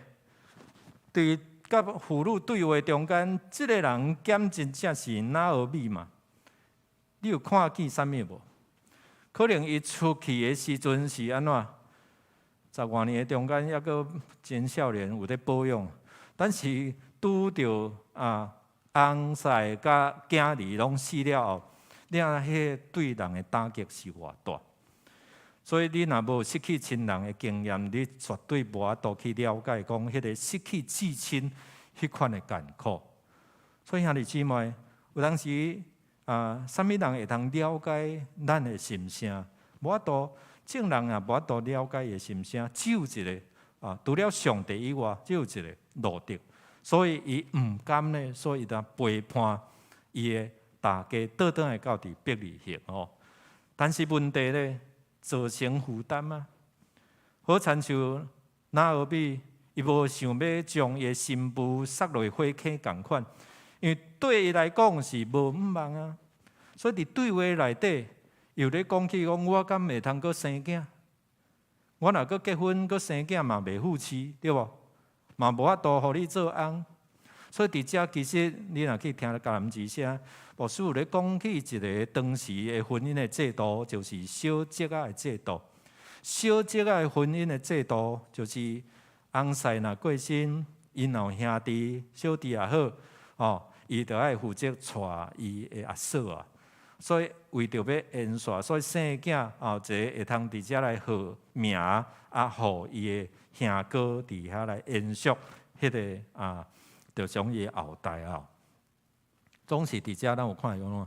Speaker 2: 佇佮婦女對話中間，這个人敢真正是拿俄米嘛？你有看見啥物無？可能伊出去的時陣是按怎？十外年的中間，猶閣真少年，有咧保養，但是拄著啊翁婿佮囝兒攏死了後，你看彼個對人的打擊是偌大。所以你若無失去親人的經驗，你絕對無法度去了解講彼個失去至親彼款的艱苦。所以兄弟姊妹，有當時啊，啥物人會當了解咱的心聲？無法度，眾人也無法度了解伊的心聲。只有一個啊，除了上帝以外，只有一個路得。所以伊毋甘呢，所以伊就陪伴伊的大家倒轉來到佇伯利恆哦。但是問題呢，造成負擔啊。好親像拿俄米，伊無想欲將伊的新婦捒落火坑仝款，因為對伊來講是無向望啊。所以佇對話內底，又咧講起講，我敢會通閣生囝？我若閣結婚閣生囝嘛袂服侍，對無？嘛無法度予你做翁。所以佇遮其實你若去聽迦南之聲，牧師有咧講起一個當時的婚姻的制度，就是小叔仔的制度。小叔仔的婚姻的制度，就是翁婿若過身，𪜶若有兄弟、小弟也好，哦，伊就愛負責娶伊的阿嫂啊。所以為著欲延續，所以生囝哦，一個會通佇遮來號名，啊，予伊的兄哥佇遐來延續彼個啊，就像伊的後代啊。總是佇遮咱有看講，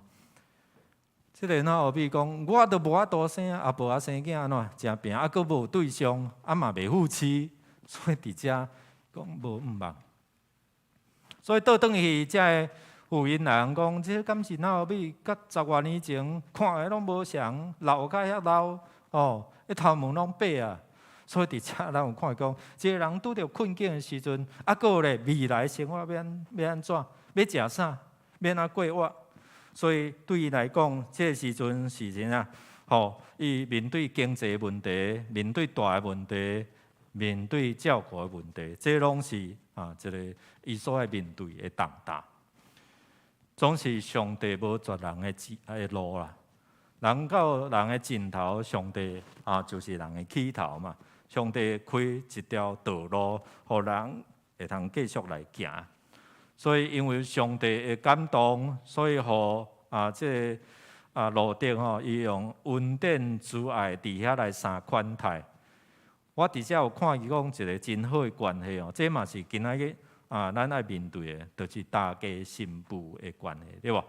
Speaker 2: 這個拿俄米講，我都無法度生，也無愛生囝按怎誠拚，啊，閣無對象，啊嘛袂服侍，所以佇遮講無向望。所以倒轉去這个婦人人講，這敢是拿俄米？佮十外年前看的攏無相仝，老甲遐老，哦，彼頭毛攏白啊。所以佇遮咱有看講，一個人拄著困境的時陣，啊，閣咧未來生活欲按欲按怎，欲食啥，欲按怎過活。所以對伊來講，這个時陣是怎啊？吼，伊面對經濟問題，面對大的問題，面對照顧的問題，這攏是啊一個伊所愛面對的重擔。總是上帝無絕人的的路啦，人到人的盡頭，上帝啊就是人的起頭嘛。上帝開一條道路，予人會通繼續來行。所以因為上帝的感動，所以予啊這个啊路得吼，伊用恩典慈愛佇遐來相款待。我佇遮有看見講一個真好的關係哦，這嘛是今仔日啊咱愛面對的，就是大家新婦的關係，對無？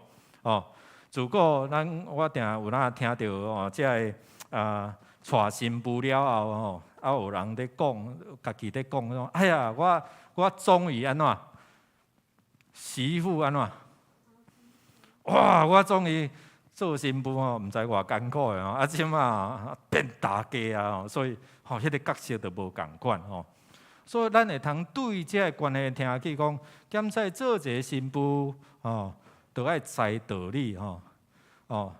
Speaker 2: 哦，如果咱我定有哪聽著哦，這个啊娶新婦了後吼，啊有人咧講，家己咧講講，哎呀，我我終於按怎？媳婦按怎？哇！我終於做新婦吼，毋知偌艱苦的吼，啊，這馬變大家啊，所以吼，彼个角色就無仝款吼。所以咱會通對這个關係聽去講，檢採做一个新婦吼，著愛知道理吼，哦，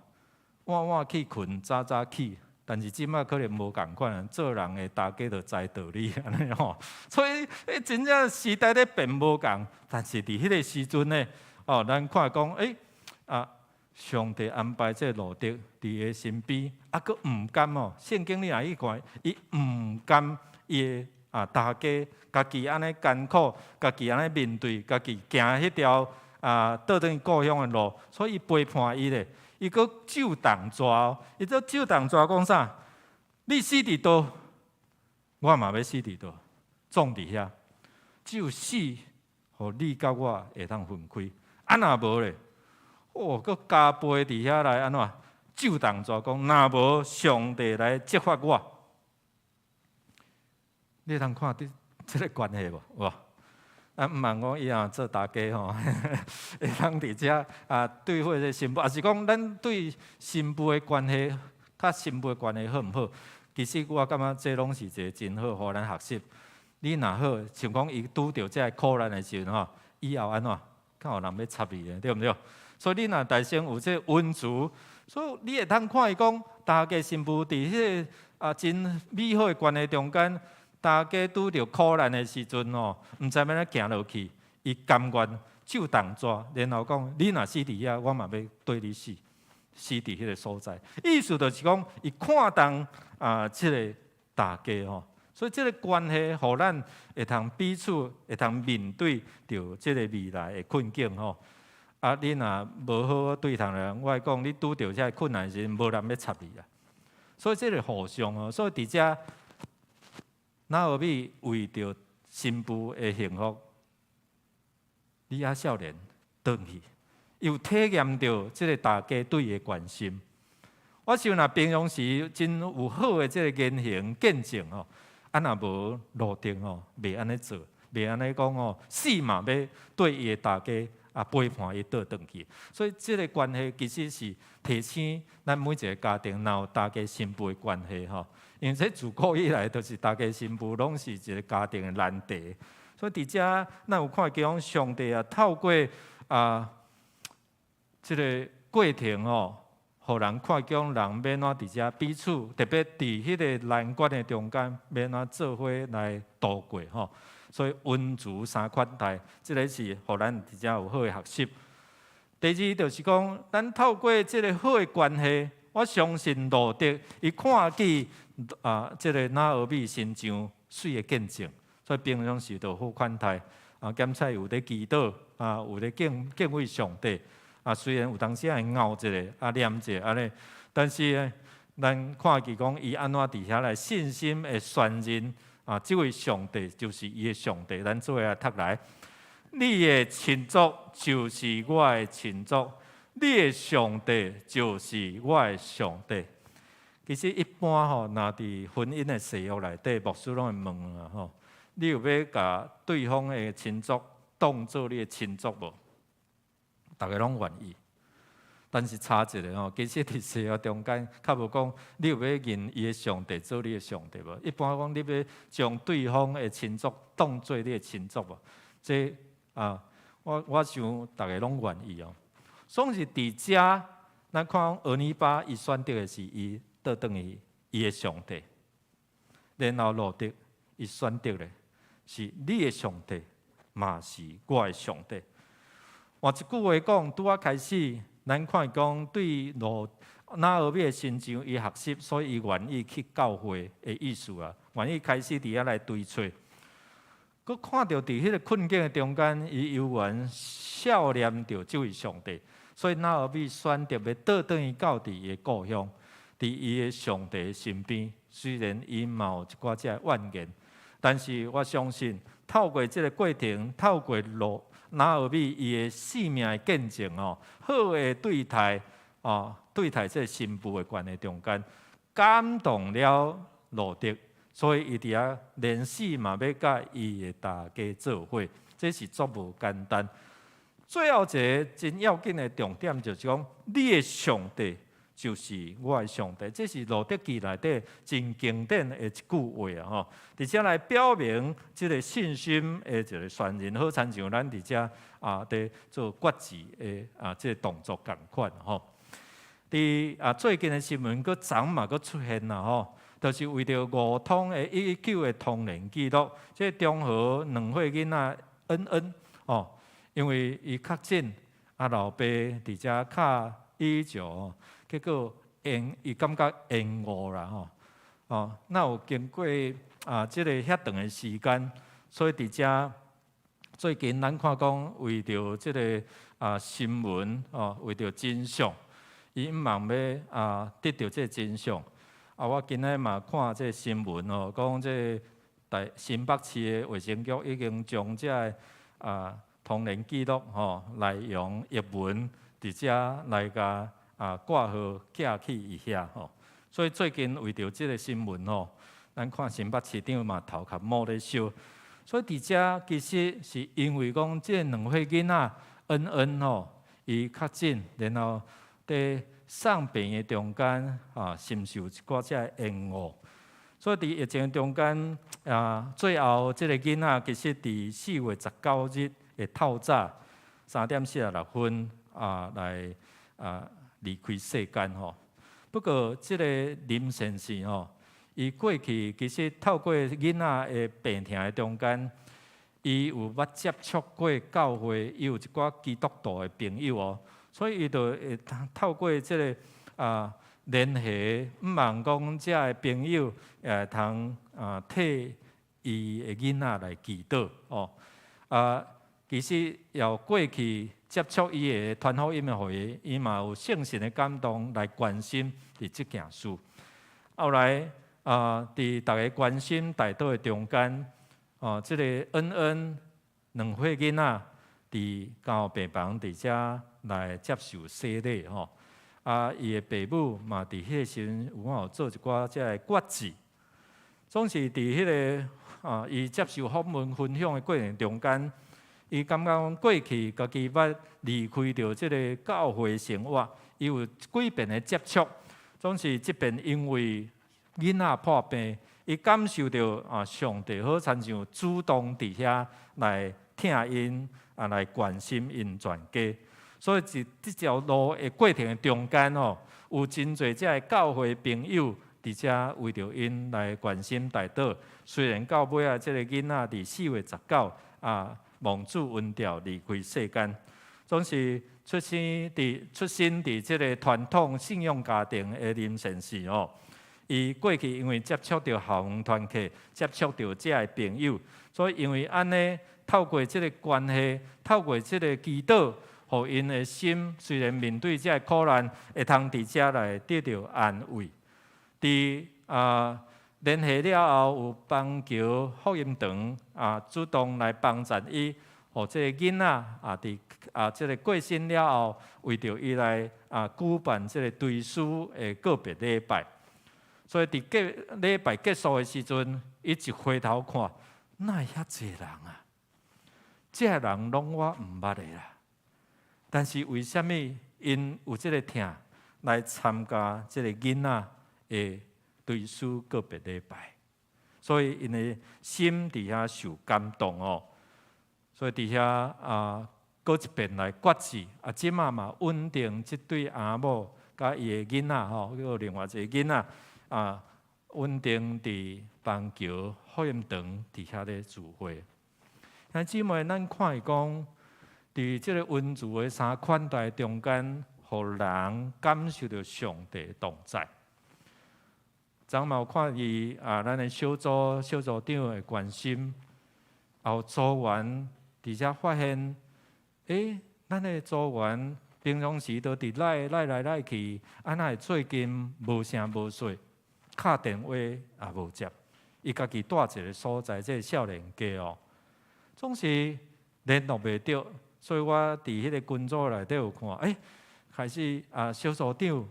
Speaker 2: 晚晚去睏，早早起。但是這馬可能無仝款，做人的大家就知道理按呢吼。所以，欸，真正時代咧變無仝，但是佇彼个時陣呢，哦，咱看講，啊，上帝安排這個路得佇伊的身邊，啊，閣毋甘哦。聖經你若去看，伊毋甘伊的啊大家家己按呢艱苦，家己按呢面對，家己行彼條啊倒轉去故鄉的路，所以伊背叛伊咧。伊閣咒動蛇哦，伊閣咒動蛇講啥？你死佇佗，我嘛欲死佇佗，葬佇遐，只有死，予你佮我會當分開。啊，若無咧，哦，閣加倍佇遐來按怎？咒動蛇講，若無上帝來責罰我，你會當看著這个關係無？有無？啊，毋茫講伊若做大家吼，會當佇遮啊對付這個新婦，抑是講咱對新婦的關係，佮新婦的關係好毋好？其實我感覺這攏是一個真好，予咱學習。你若好，像講伊拄著這个苦難的時陣吼，以後按怎？較有人欲插伊的，對毋對？所以你若內心有這個溫慈，所以你會通看伊講，大家新婦佇彼个啊真美好的關係中間，大家拄著苦難的時陣吼，毋知欲按怎行落去，伊甘願咒動蛇，然後講你若死佇遐，我嘛欲綴你死，死佇彼个所在。意思就是講，伊看重啊，這个大家吼，所以這个關係，予咱會通彼此會通面對著這个未來的困境吼。啊，你若無好好對待人，我講你拄著這个困難時，無人欲插你啊。所以這个互相哦，所以佇遮拿俄米為著新婦的幸福，你猶少年轉去，有體驗著這个大家對伊的關心。我想若平常時真有好的這个言行見證吼，啊若無路得吼，袂按呢做，袂按呢講吼，死嘛欲綴伊的大家啊背叛伊倒轉去。所以這个關係其實是提醒咱每一个家庭，若有大家新婦的關係吼，因為這自古以來就是大家新婦攏是一个家庭的難題。所以佇遮咱有看見講上帝啊，透過啊這个過程吼，予人看見人欲按怎佇遮彼此，特別佇彼个難關的中間，欲按怎做伙來度過吼。所以溫慈三款待，這个是予咱佇遮有好的學習。第二就是講，咱透過這个好的關係，我相信路得伊看見啊，這个拿俄米身上媠的見證，所以平常時就好款待啊，兼且有咧祈禱啊，有咧敬敬畏上帝啊。雖然有當時會拗一下啊，念一下按呢，但是呢，咱看見講伊按怎佇遐來信心的宣認啊，這位上帝就是伊的上帝。咱做伙來讀來，你的親族就是我的親族，你的上帝就是我的上帝。其實一般吼，若佇婚姻的誓約內底，牧師攏會問啊吼，你有欲共對方的親族當做你的親族無？逐家攏願意。但是差一个吼，其實佇誓約中間，較無講你有欲認伊的上帝做你的上帝無？一般講你欲將對方的親族當做你的親族無？這啊，我想逐家攏願意哦。總是佇遮，咱看俄尼巴伊選擇的是伊倒轉去伊的上帝，然後路得伊選擇的是你的上帝，嘛是我的上帝。換一句話講，拄仔開始，咱看講對路拿俄米的身上，伊學習，所以伊願意去教會的意思啊，願意開始佇遐來追揣。閣看著佇彼个困境的中間，伊猶原數念著這位上帝，所以拿俄米選擇欲倒轉去到佇伊的故鄉，佇伊的上帝身邊。雖然伊嘛有一寡這个怨言，但是我相信透過這个過程，透過路拿俄米伊的生命的見證哦，好的對待哦，對待這个新婦的關係中間，感動了路得，所以伊佇遐連死嘛欲佮伊的大家做伙，這是足無簡單。最後一个真要緊的重點就是講，你的上帝就是我的上帝，這是路得記內底真經典的一句話啊！吼，佇遮來表明這个信心的一个宣認，好親像咱佇遮啊，佇做決志的啊，這个動作仝款吼。佇啊最近的新聞，閣昨嘛閣出現啦吼，就是為著五通的119的通聯記錄，這個中和兩歲囡仔恩恩哦，因為伊確診啊，老爸佇遮敲羽球，結果延伊感覺延誤啦吼。哦，那有經過啊，這个遐長的時間，所以佇遮最近咱看講為著這个啊新聞哦，為著真相，伊毋望欲啊得著這个真相。啊，我今仔嘛看這个新聞哦，講這个台新北市的衛生局已經將這个啊通聯記錄吼內容譯文佇遮來共啊掛號寄去伊遐吼。所以最近為著這个新聞吼，咱看新北市長嘛頭殼冒咧燒。所以佇遮其實是因為講這兩歲囡仔恩恩吼，伊確診，然後佇送病的中間啊，承受一寡這个延誤。所以佇疫情中間啊，最後這个囡仔其實佇4月19日的透早3點46分啊，來啊離開世間吼。不過，這个林先生吼，伊過去其實透過囡仔的病痛的中間，伊有捌接觸過教會，伊有一寡基督徒的朋友哦，所以伊就會透過這个啊聯繫，向望講遮个朋友會通啊替伊的囡仔來祈禱哦。啊，其實有過去接觸伊的傳福音的予伊，伊嘛有聖神的感動來關心佇這件事。後來啊，佇逐家關心代禱的中間，哦，這个恩恩兩歲囡仔佇監護病房佇遮來接受洗禮吼。啊，伊的爸母嘛佇彼个時陣有法度做一寡這个決志。總是佇彼个啊，伊接受訪問分享的過程中間，伊感覺講過去家己捌離開著這个教會生活，伊有幾遍的接觸，總是這遍因為囡仔破病，伊感受著啊上帝好親像主動佇遐來疼𪜶啊，來關心𪜶全家。所以佇這條路的過程的中間吼，有真濟這个教會朋友佇遮為著𪜶來關心代禱。雖然到尾仔，這个囡仔佇4月19啊，蒙主恩召離開世間，總是出生佇這个傳統信仰家庭的林先生哦，伊過去因為接觸著校園團契，接觸著遮个朋友，所以因為按呢，透過這个關係，透過這个祈禱，予𪜶的心雖然面對這个苦難，會通佇遮來得著安慰。佇啊聯繫了後，有邦橋福音堂啊主動來幫贊伊，予這个囡仔啊佇啊這个過身了後，為著伊來啊舉辦這个追思的告別禮拜。所以佇結禮拜結束的時陣，伊一回頭看，哪會遐濟人啊？這个人攏我毋捌的啦。但是為啥物𪜶有這个疼來參加這个囡仔的追思告別禮拜？所以𪜶的心佇遐受感動哦。所以佇遐啊，閣一遍來決志啊，這馬嘛穩定這對翁某佮伊的囡仔吼，閣有另外一个囡仔啊，穩定佇邦橋福音堂佇遐咧聚會。兄弟姊妹，咱看伊講，佇這个恩慈的三款待中間，予人感受著上帝同在。昨嘛有看伊啊，咱的小組小組長的關心，也有組員佇遮發現，咱的組員平常時都佇來來來來去，啊，哪會最近無聲無息，敲電話也無接，伊家己蹛一个所在，這个少年家哦，總是聯絡袂著，所以我佇彼个群組內底有看，開始啊，小組長。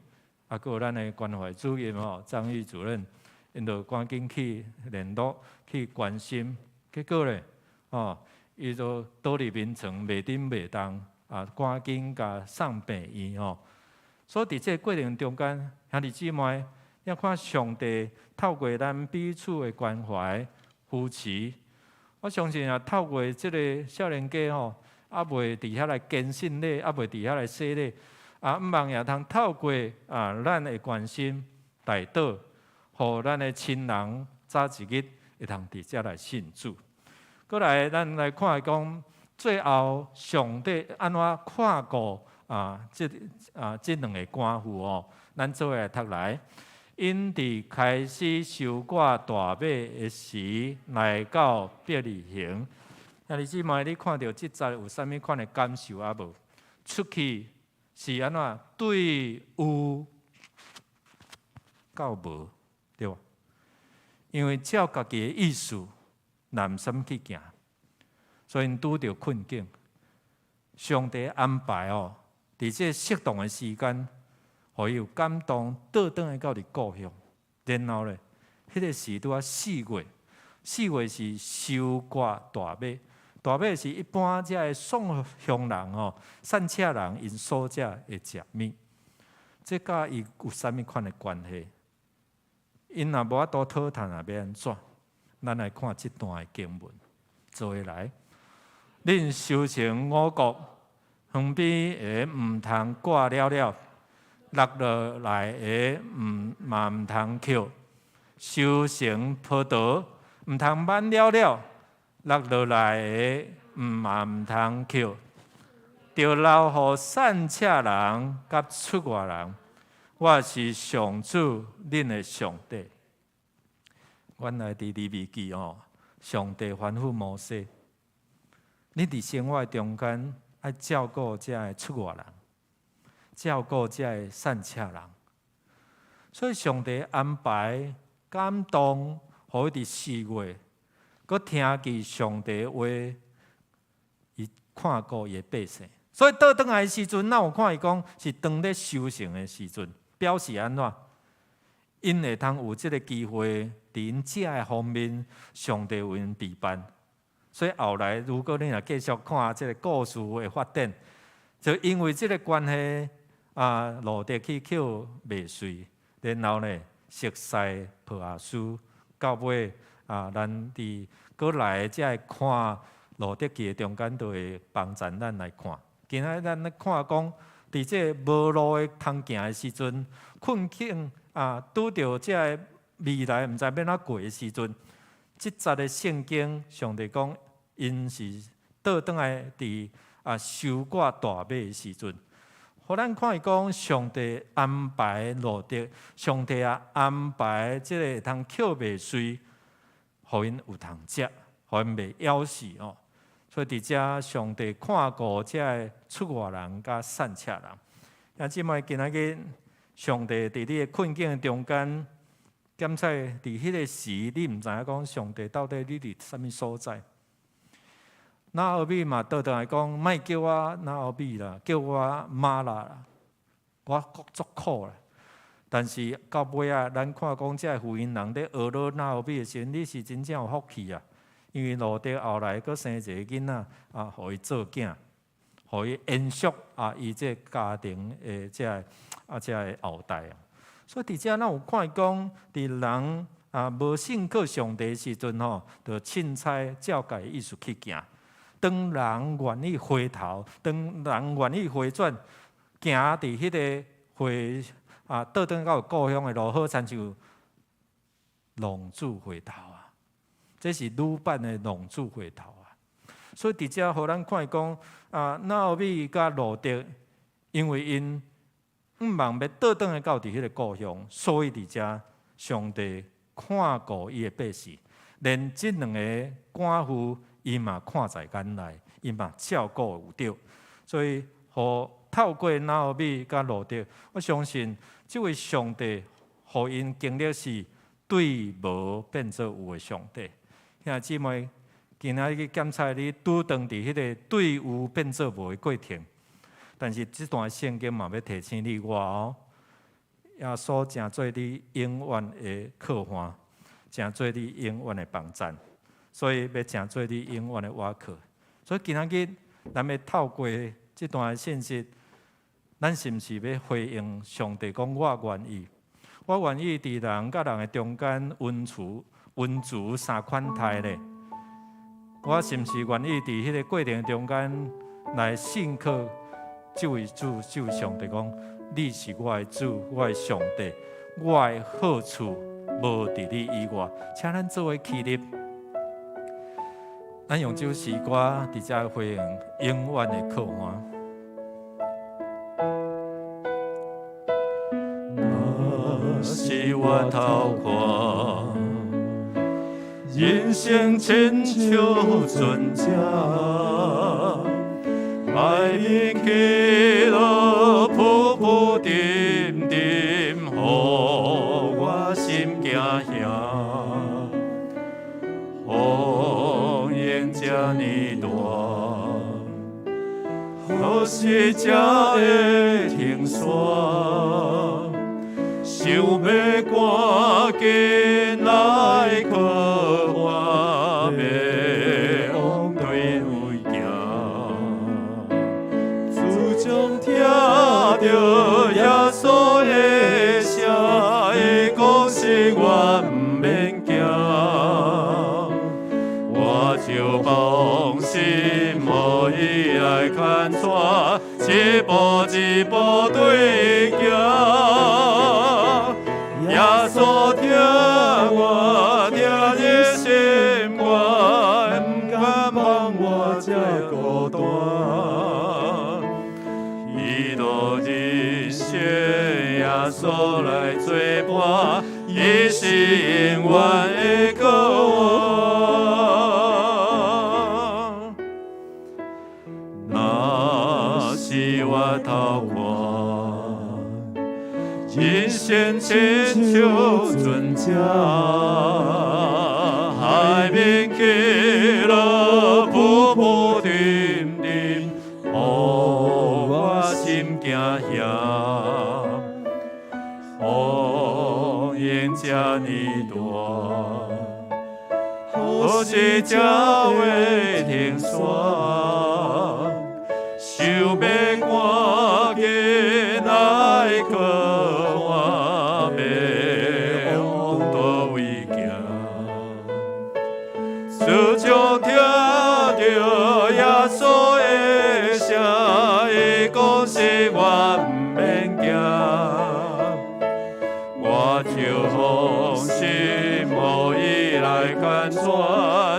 Speaker 2: 啊，閣有咱的關懷主任吼，張玉主任，𪜶就趕緊去聯絡去關心，結果咧，哦，伊就倒佇眠床袂振袂動，啊，趕緊共送病院吼。所以佇這个過程中間，兄弟姊妹，你看上帝透過咱彼此的關懷扶持，我相信啊，透過這个少年家吼，猶未佇遐來堅信禮，猶未佇遐來洗禮。啊，向望也通透過啊，咱的關心代禱，予咱的親人早一日會通佇遮來信主。閣來，咱來看講，最後上帝按怎看顧啊？這兩个寡婦哦，咱做伙來讀來。𪜶佇開始收割大麥的時，來到伯利恆。兄弟姊妹，你看著這節有啥物款的感受抑無？出去是按怎？對有到無，對無？因為照家己的意思，難心去行，所以𪜶拄著困境。上帝安排哦，佇這適當的時間，予伊有感動，倒轉來到佇故鄉。然後咧，彼個時拄仔四月，四月是收割大麥，大麥是一般這个宋鄉人吼、散赤人𪜶所食的食物。這佮伊有啥物款的關係？𪜶若無法度討趁啊，欲按怎？咱來看這段的經文，做伙來。恁收成五穀，園邊的毋通割了了。落落來的毋嘛毋通抾，收成葡萄毋通挽了了，落落來的毋嘛毋通抾，著留予散赤人佮出外人。我是上主恁的上帝。原來佇利未記哦，上帝吩咐摩西，你佇生活中間愛照顧這个出外人。照顧這个散赤人，所以上帝安排感動，予伊佇四月，閣聽見上帝話，伊看顧伊的百姓。所以倒轉來的時陣，咱有看伊講是當咧收成的時陣，表示按怎？𪜶會通有這个機會，佇𪜶食的方面，上帝為𪜶備辦。所以後來，如果你若繼續看這个故事的發展，就因為這个關係。啊，路得去抾麥穗，然後呢，熟似波阿斯，到尾啊，咱佇閣來這个看路得記的中間，就會幫助咱來看。今仔咱咧看講，佇這个無路的通行的時陣，困境啊，拄著這个未來毋知欲按怎過的時陣，這節的聖經，上帝講，𪜶是倒轉來佇啊收割大麥的時陣。予咱看伊講，上帝安排路得，上帝啊安排這個會通抾麥穗，予𪜶有通食，予𪜶袂枵死哦。所以佇遮，上帝看顧這个出外人佮散赤人。兄姊妹，今仔日上帝佇你的困境中間，檢測佇彼个時，你毋知影講上帝到底你佇啥物所在。拿俄米嘛，倒轉來講，莫叫我拿俄米啦，叫我瑪拉啦，我閣足苦啦。但是到尾仔，咱看講這个婦人咧呵咾拿俄米的時陣，你是真正有福氣啊！因為路得後來閣生一个囡仔啊，予伊做囝，予伊延續啊，伊這个家庭的這个啊這个後代啊。所以佇遮咱有看伊講，佇人啊無信靠上帝的時陣吼，就凊彩照家己意思去行。當人願意回頭，當人願意回轉，行佇彼个回啊，倒轉到故鄉的路，好親像浪子回頭啊！這是女版的浪子回頭啊！所以佇遮予咱看講啊，拿俄米佮路得，因為𪜶向望欲倒轉來到佇彼个故鄉，所以佇遮上帝看顧伊的百姓，連這兩个寡婦。伊嘛看在眼內，伊嘛照顧有著，所以予透過拿俄米佮路得，我相信這位上帝予𪜶經歷是對無變做有的上帝。兄弟姊妹，今仔日去檢查你拄當佇彼个對有變做無的過程，但是這段聖經嘛欲提醒你我哦，耶穌誠做你永遠的靠岸，誠做你永遠的幫贊。所以欲成做你永遠的倚靠。所以今仔日，咱欲透過這段信息，咱是毋是欲回應上帝講我願意，我願意佇人佮人的中間溫慈溫慈三款態咧？我是毋是願意佇彼个過程中間來信靠這位主、這位上帝講，你是我的主，我的上帝，我的好處無佇你以外，請咱做伙起立。咱用這首詩歌佇遮回應永遠的靠岸。若是我頭看，人生親像船隻，海面起落浮浮沉沉，予我心驚嚇。風湧這呢大，何時才會停煞？想欲趕緊來靠岸，欲往佗位行。自從聽著耶穌的聲，伊講是我毋免驚，我就放心予伊來牽帶，一步一步對伊行。耶穌疼我，疼入心肝，毋甘放我這孤單。彼路人生，耶穌來做伴，伊是永遠的靠岸。若是我頭看，人生親像船隻，海面起落浮浮沉沉，予我心驚嚇。風湧這呢大，何時才會停煞？想欲趕緊來靠岸，欲往佗位行。自從聽著耶穌的聲，伊講是我毋免驚，我就放心予伊來牽帶，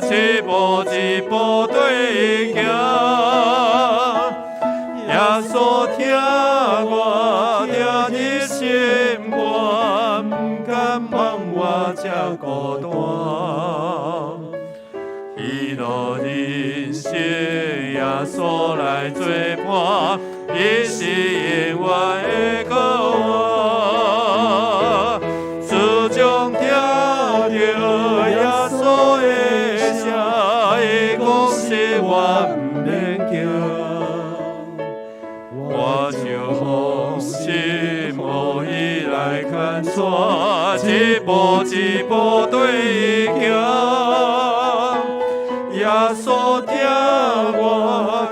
Speaker 2: 一步一步對伊行。耶穌疼我，疼入心肝，毋甘放我這孤單。彼路人生，耶穌來做伴，伊是永遠的靠岸。自從聽著耶穌的聲，伊講是我毋免驚，我就放心予伊來牽帶，一步一步對伊行。耶穌疼我，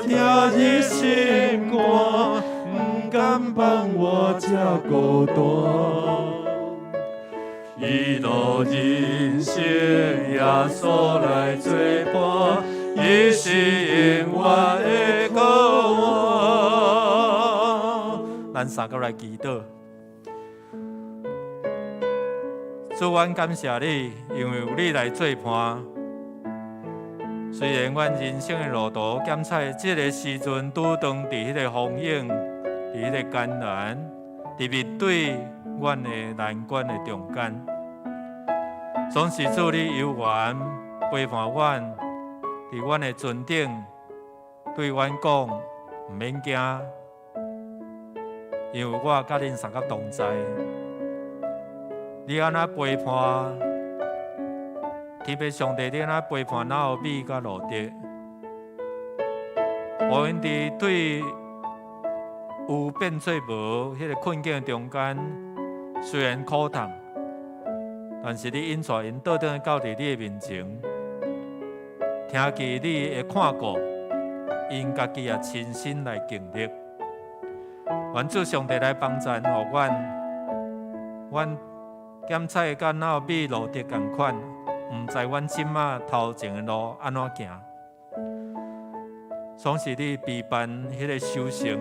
Speaker 2: 疼入心肝，毋甘放我這孤單。彼路人生，耶穌來做伴，伊是永遠的靠岸。咱三個來祈禱。主，阮感謝你，因為有你來做伴。雖然阮人生的路途檢採這个時陣拄當佇彼個風湧，佇彼个艱難，佇面對阮的難關的中間，總是主你猶原陪伴阮，佇阮的船頂對阮講，毋免驚，因為我佮恁相佮同在。你按怎陪伴？天父上帝，你按怎陪伴拿俄米佮路得？予𪜶佇對有變做無彼个困境中間，雖然苦痛，但是你引帶𪜶倒轉到佇你的面前，聽見你的看顧，𪜶家己也親身來經歷。願主上帝來幫贊，予阮，阮檢採佮拿俄米路得仝款，毋知阮這馬頭前的路按怎行，總是你備辦彼个收成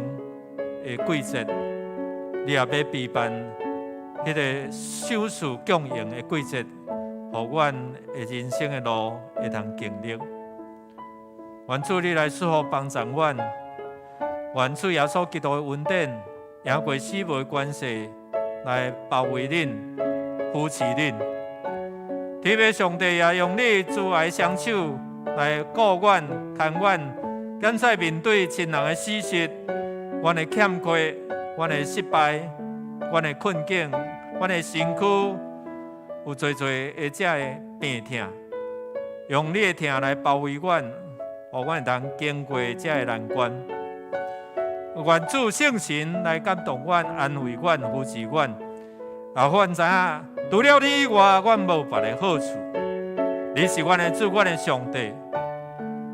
Speaker 2: 的季節，你也欲備辦彼个賞賜供應的季節，予阮的人生的路會通經歷。願主你來賜福幫助阮，願主耶穌基督的恩典，贏過死亡的權勢來包圍恁、扶持恁。天父上帝也用你慈愛雙手來顧阮、看阮，減使面對親人的死訊，阮的欠缺、阮的失敗、阮的困境、阮的身軀有濟濟的這个病痛，用你的疼來包圍阮，予阮會當經過這个難關。願主聖神來感動阮、安慰阮、扶持阮，啊，阮知影除了你以外，阮無別个好處。你是阮的主，阮的上帝，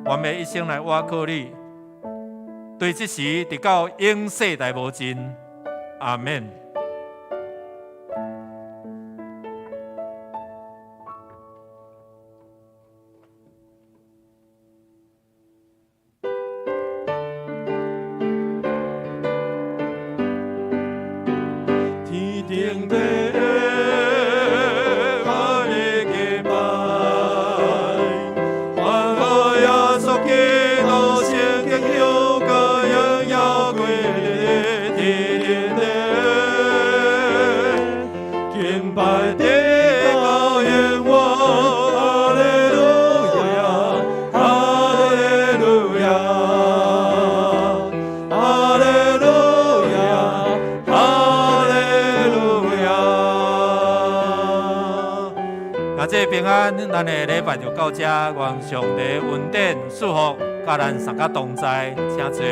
Speaker 2: 阮欲一生來倚靠你，對這時直到永世代無盡。阿們。
Speaker 1: 天頂的萬的敬拜，歡賀耶穌基督聖經有個榮耀歸你，天頂的敬拜的高永遠，哈利路亞，哈利路亞，哈利路亞，哈利路亞。
Speaker 2: 那這平安，咱的禮拜就到這，願上帝恩典賜福，佮咱三個同在，請坐。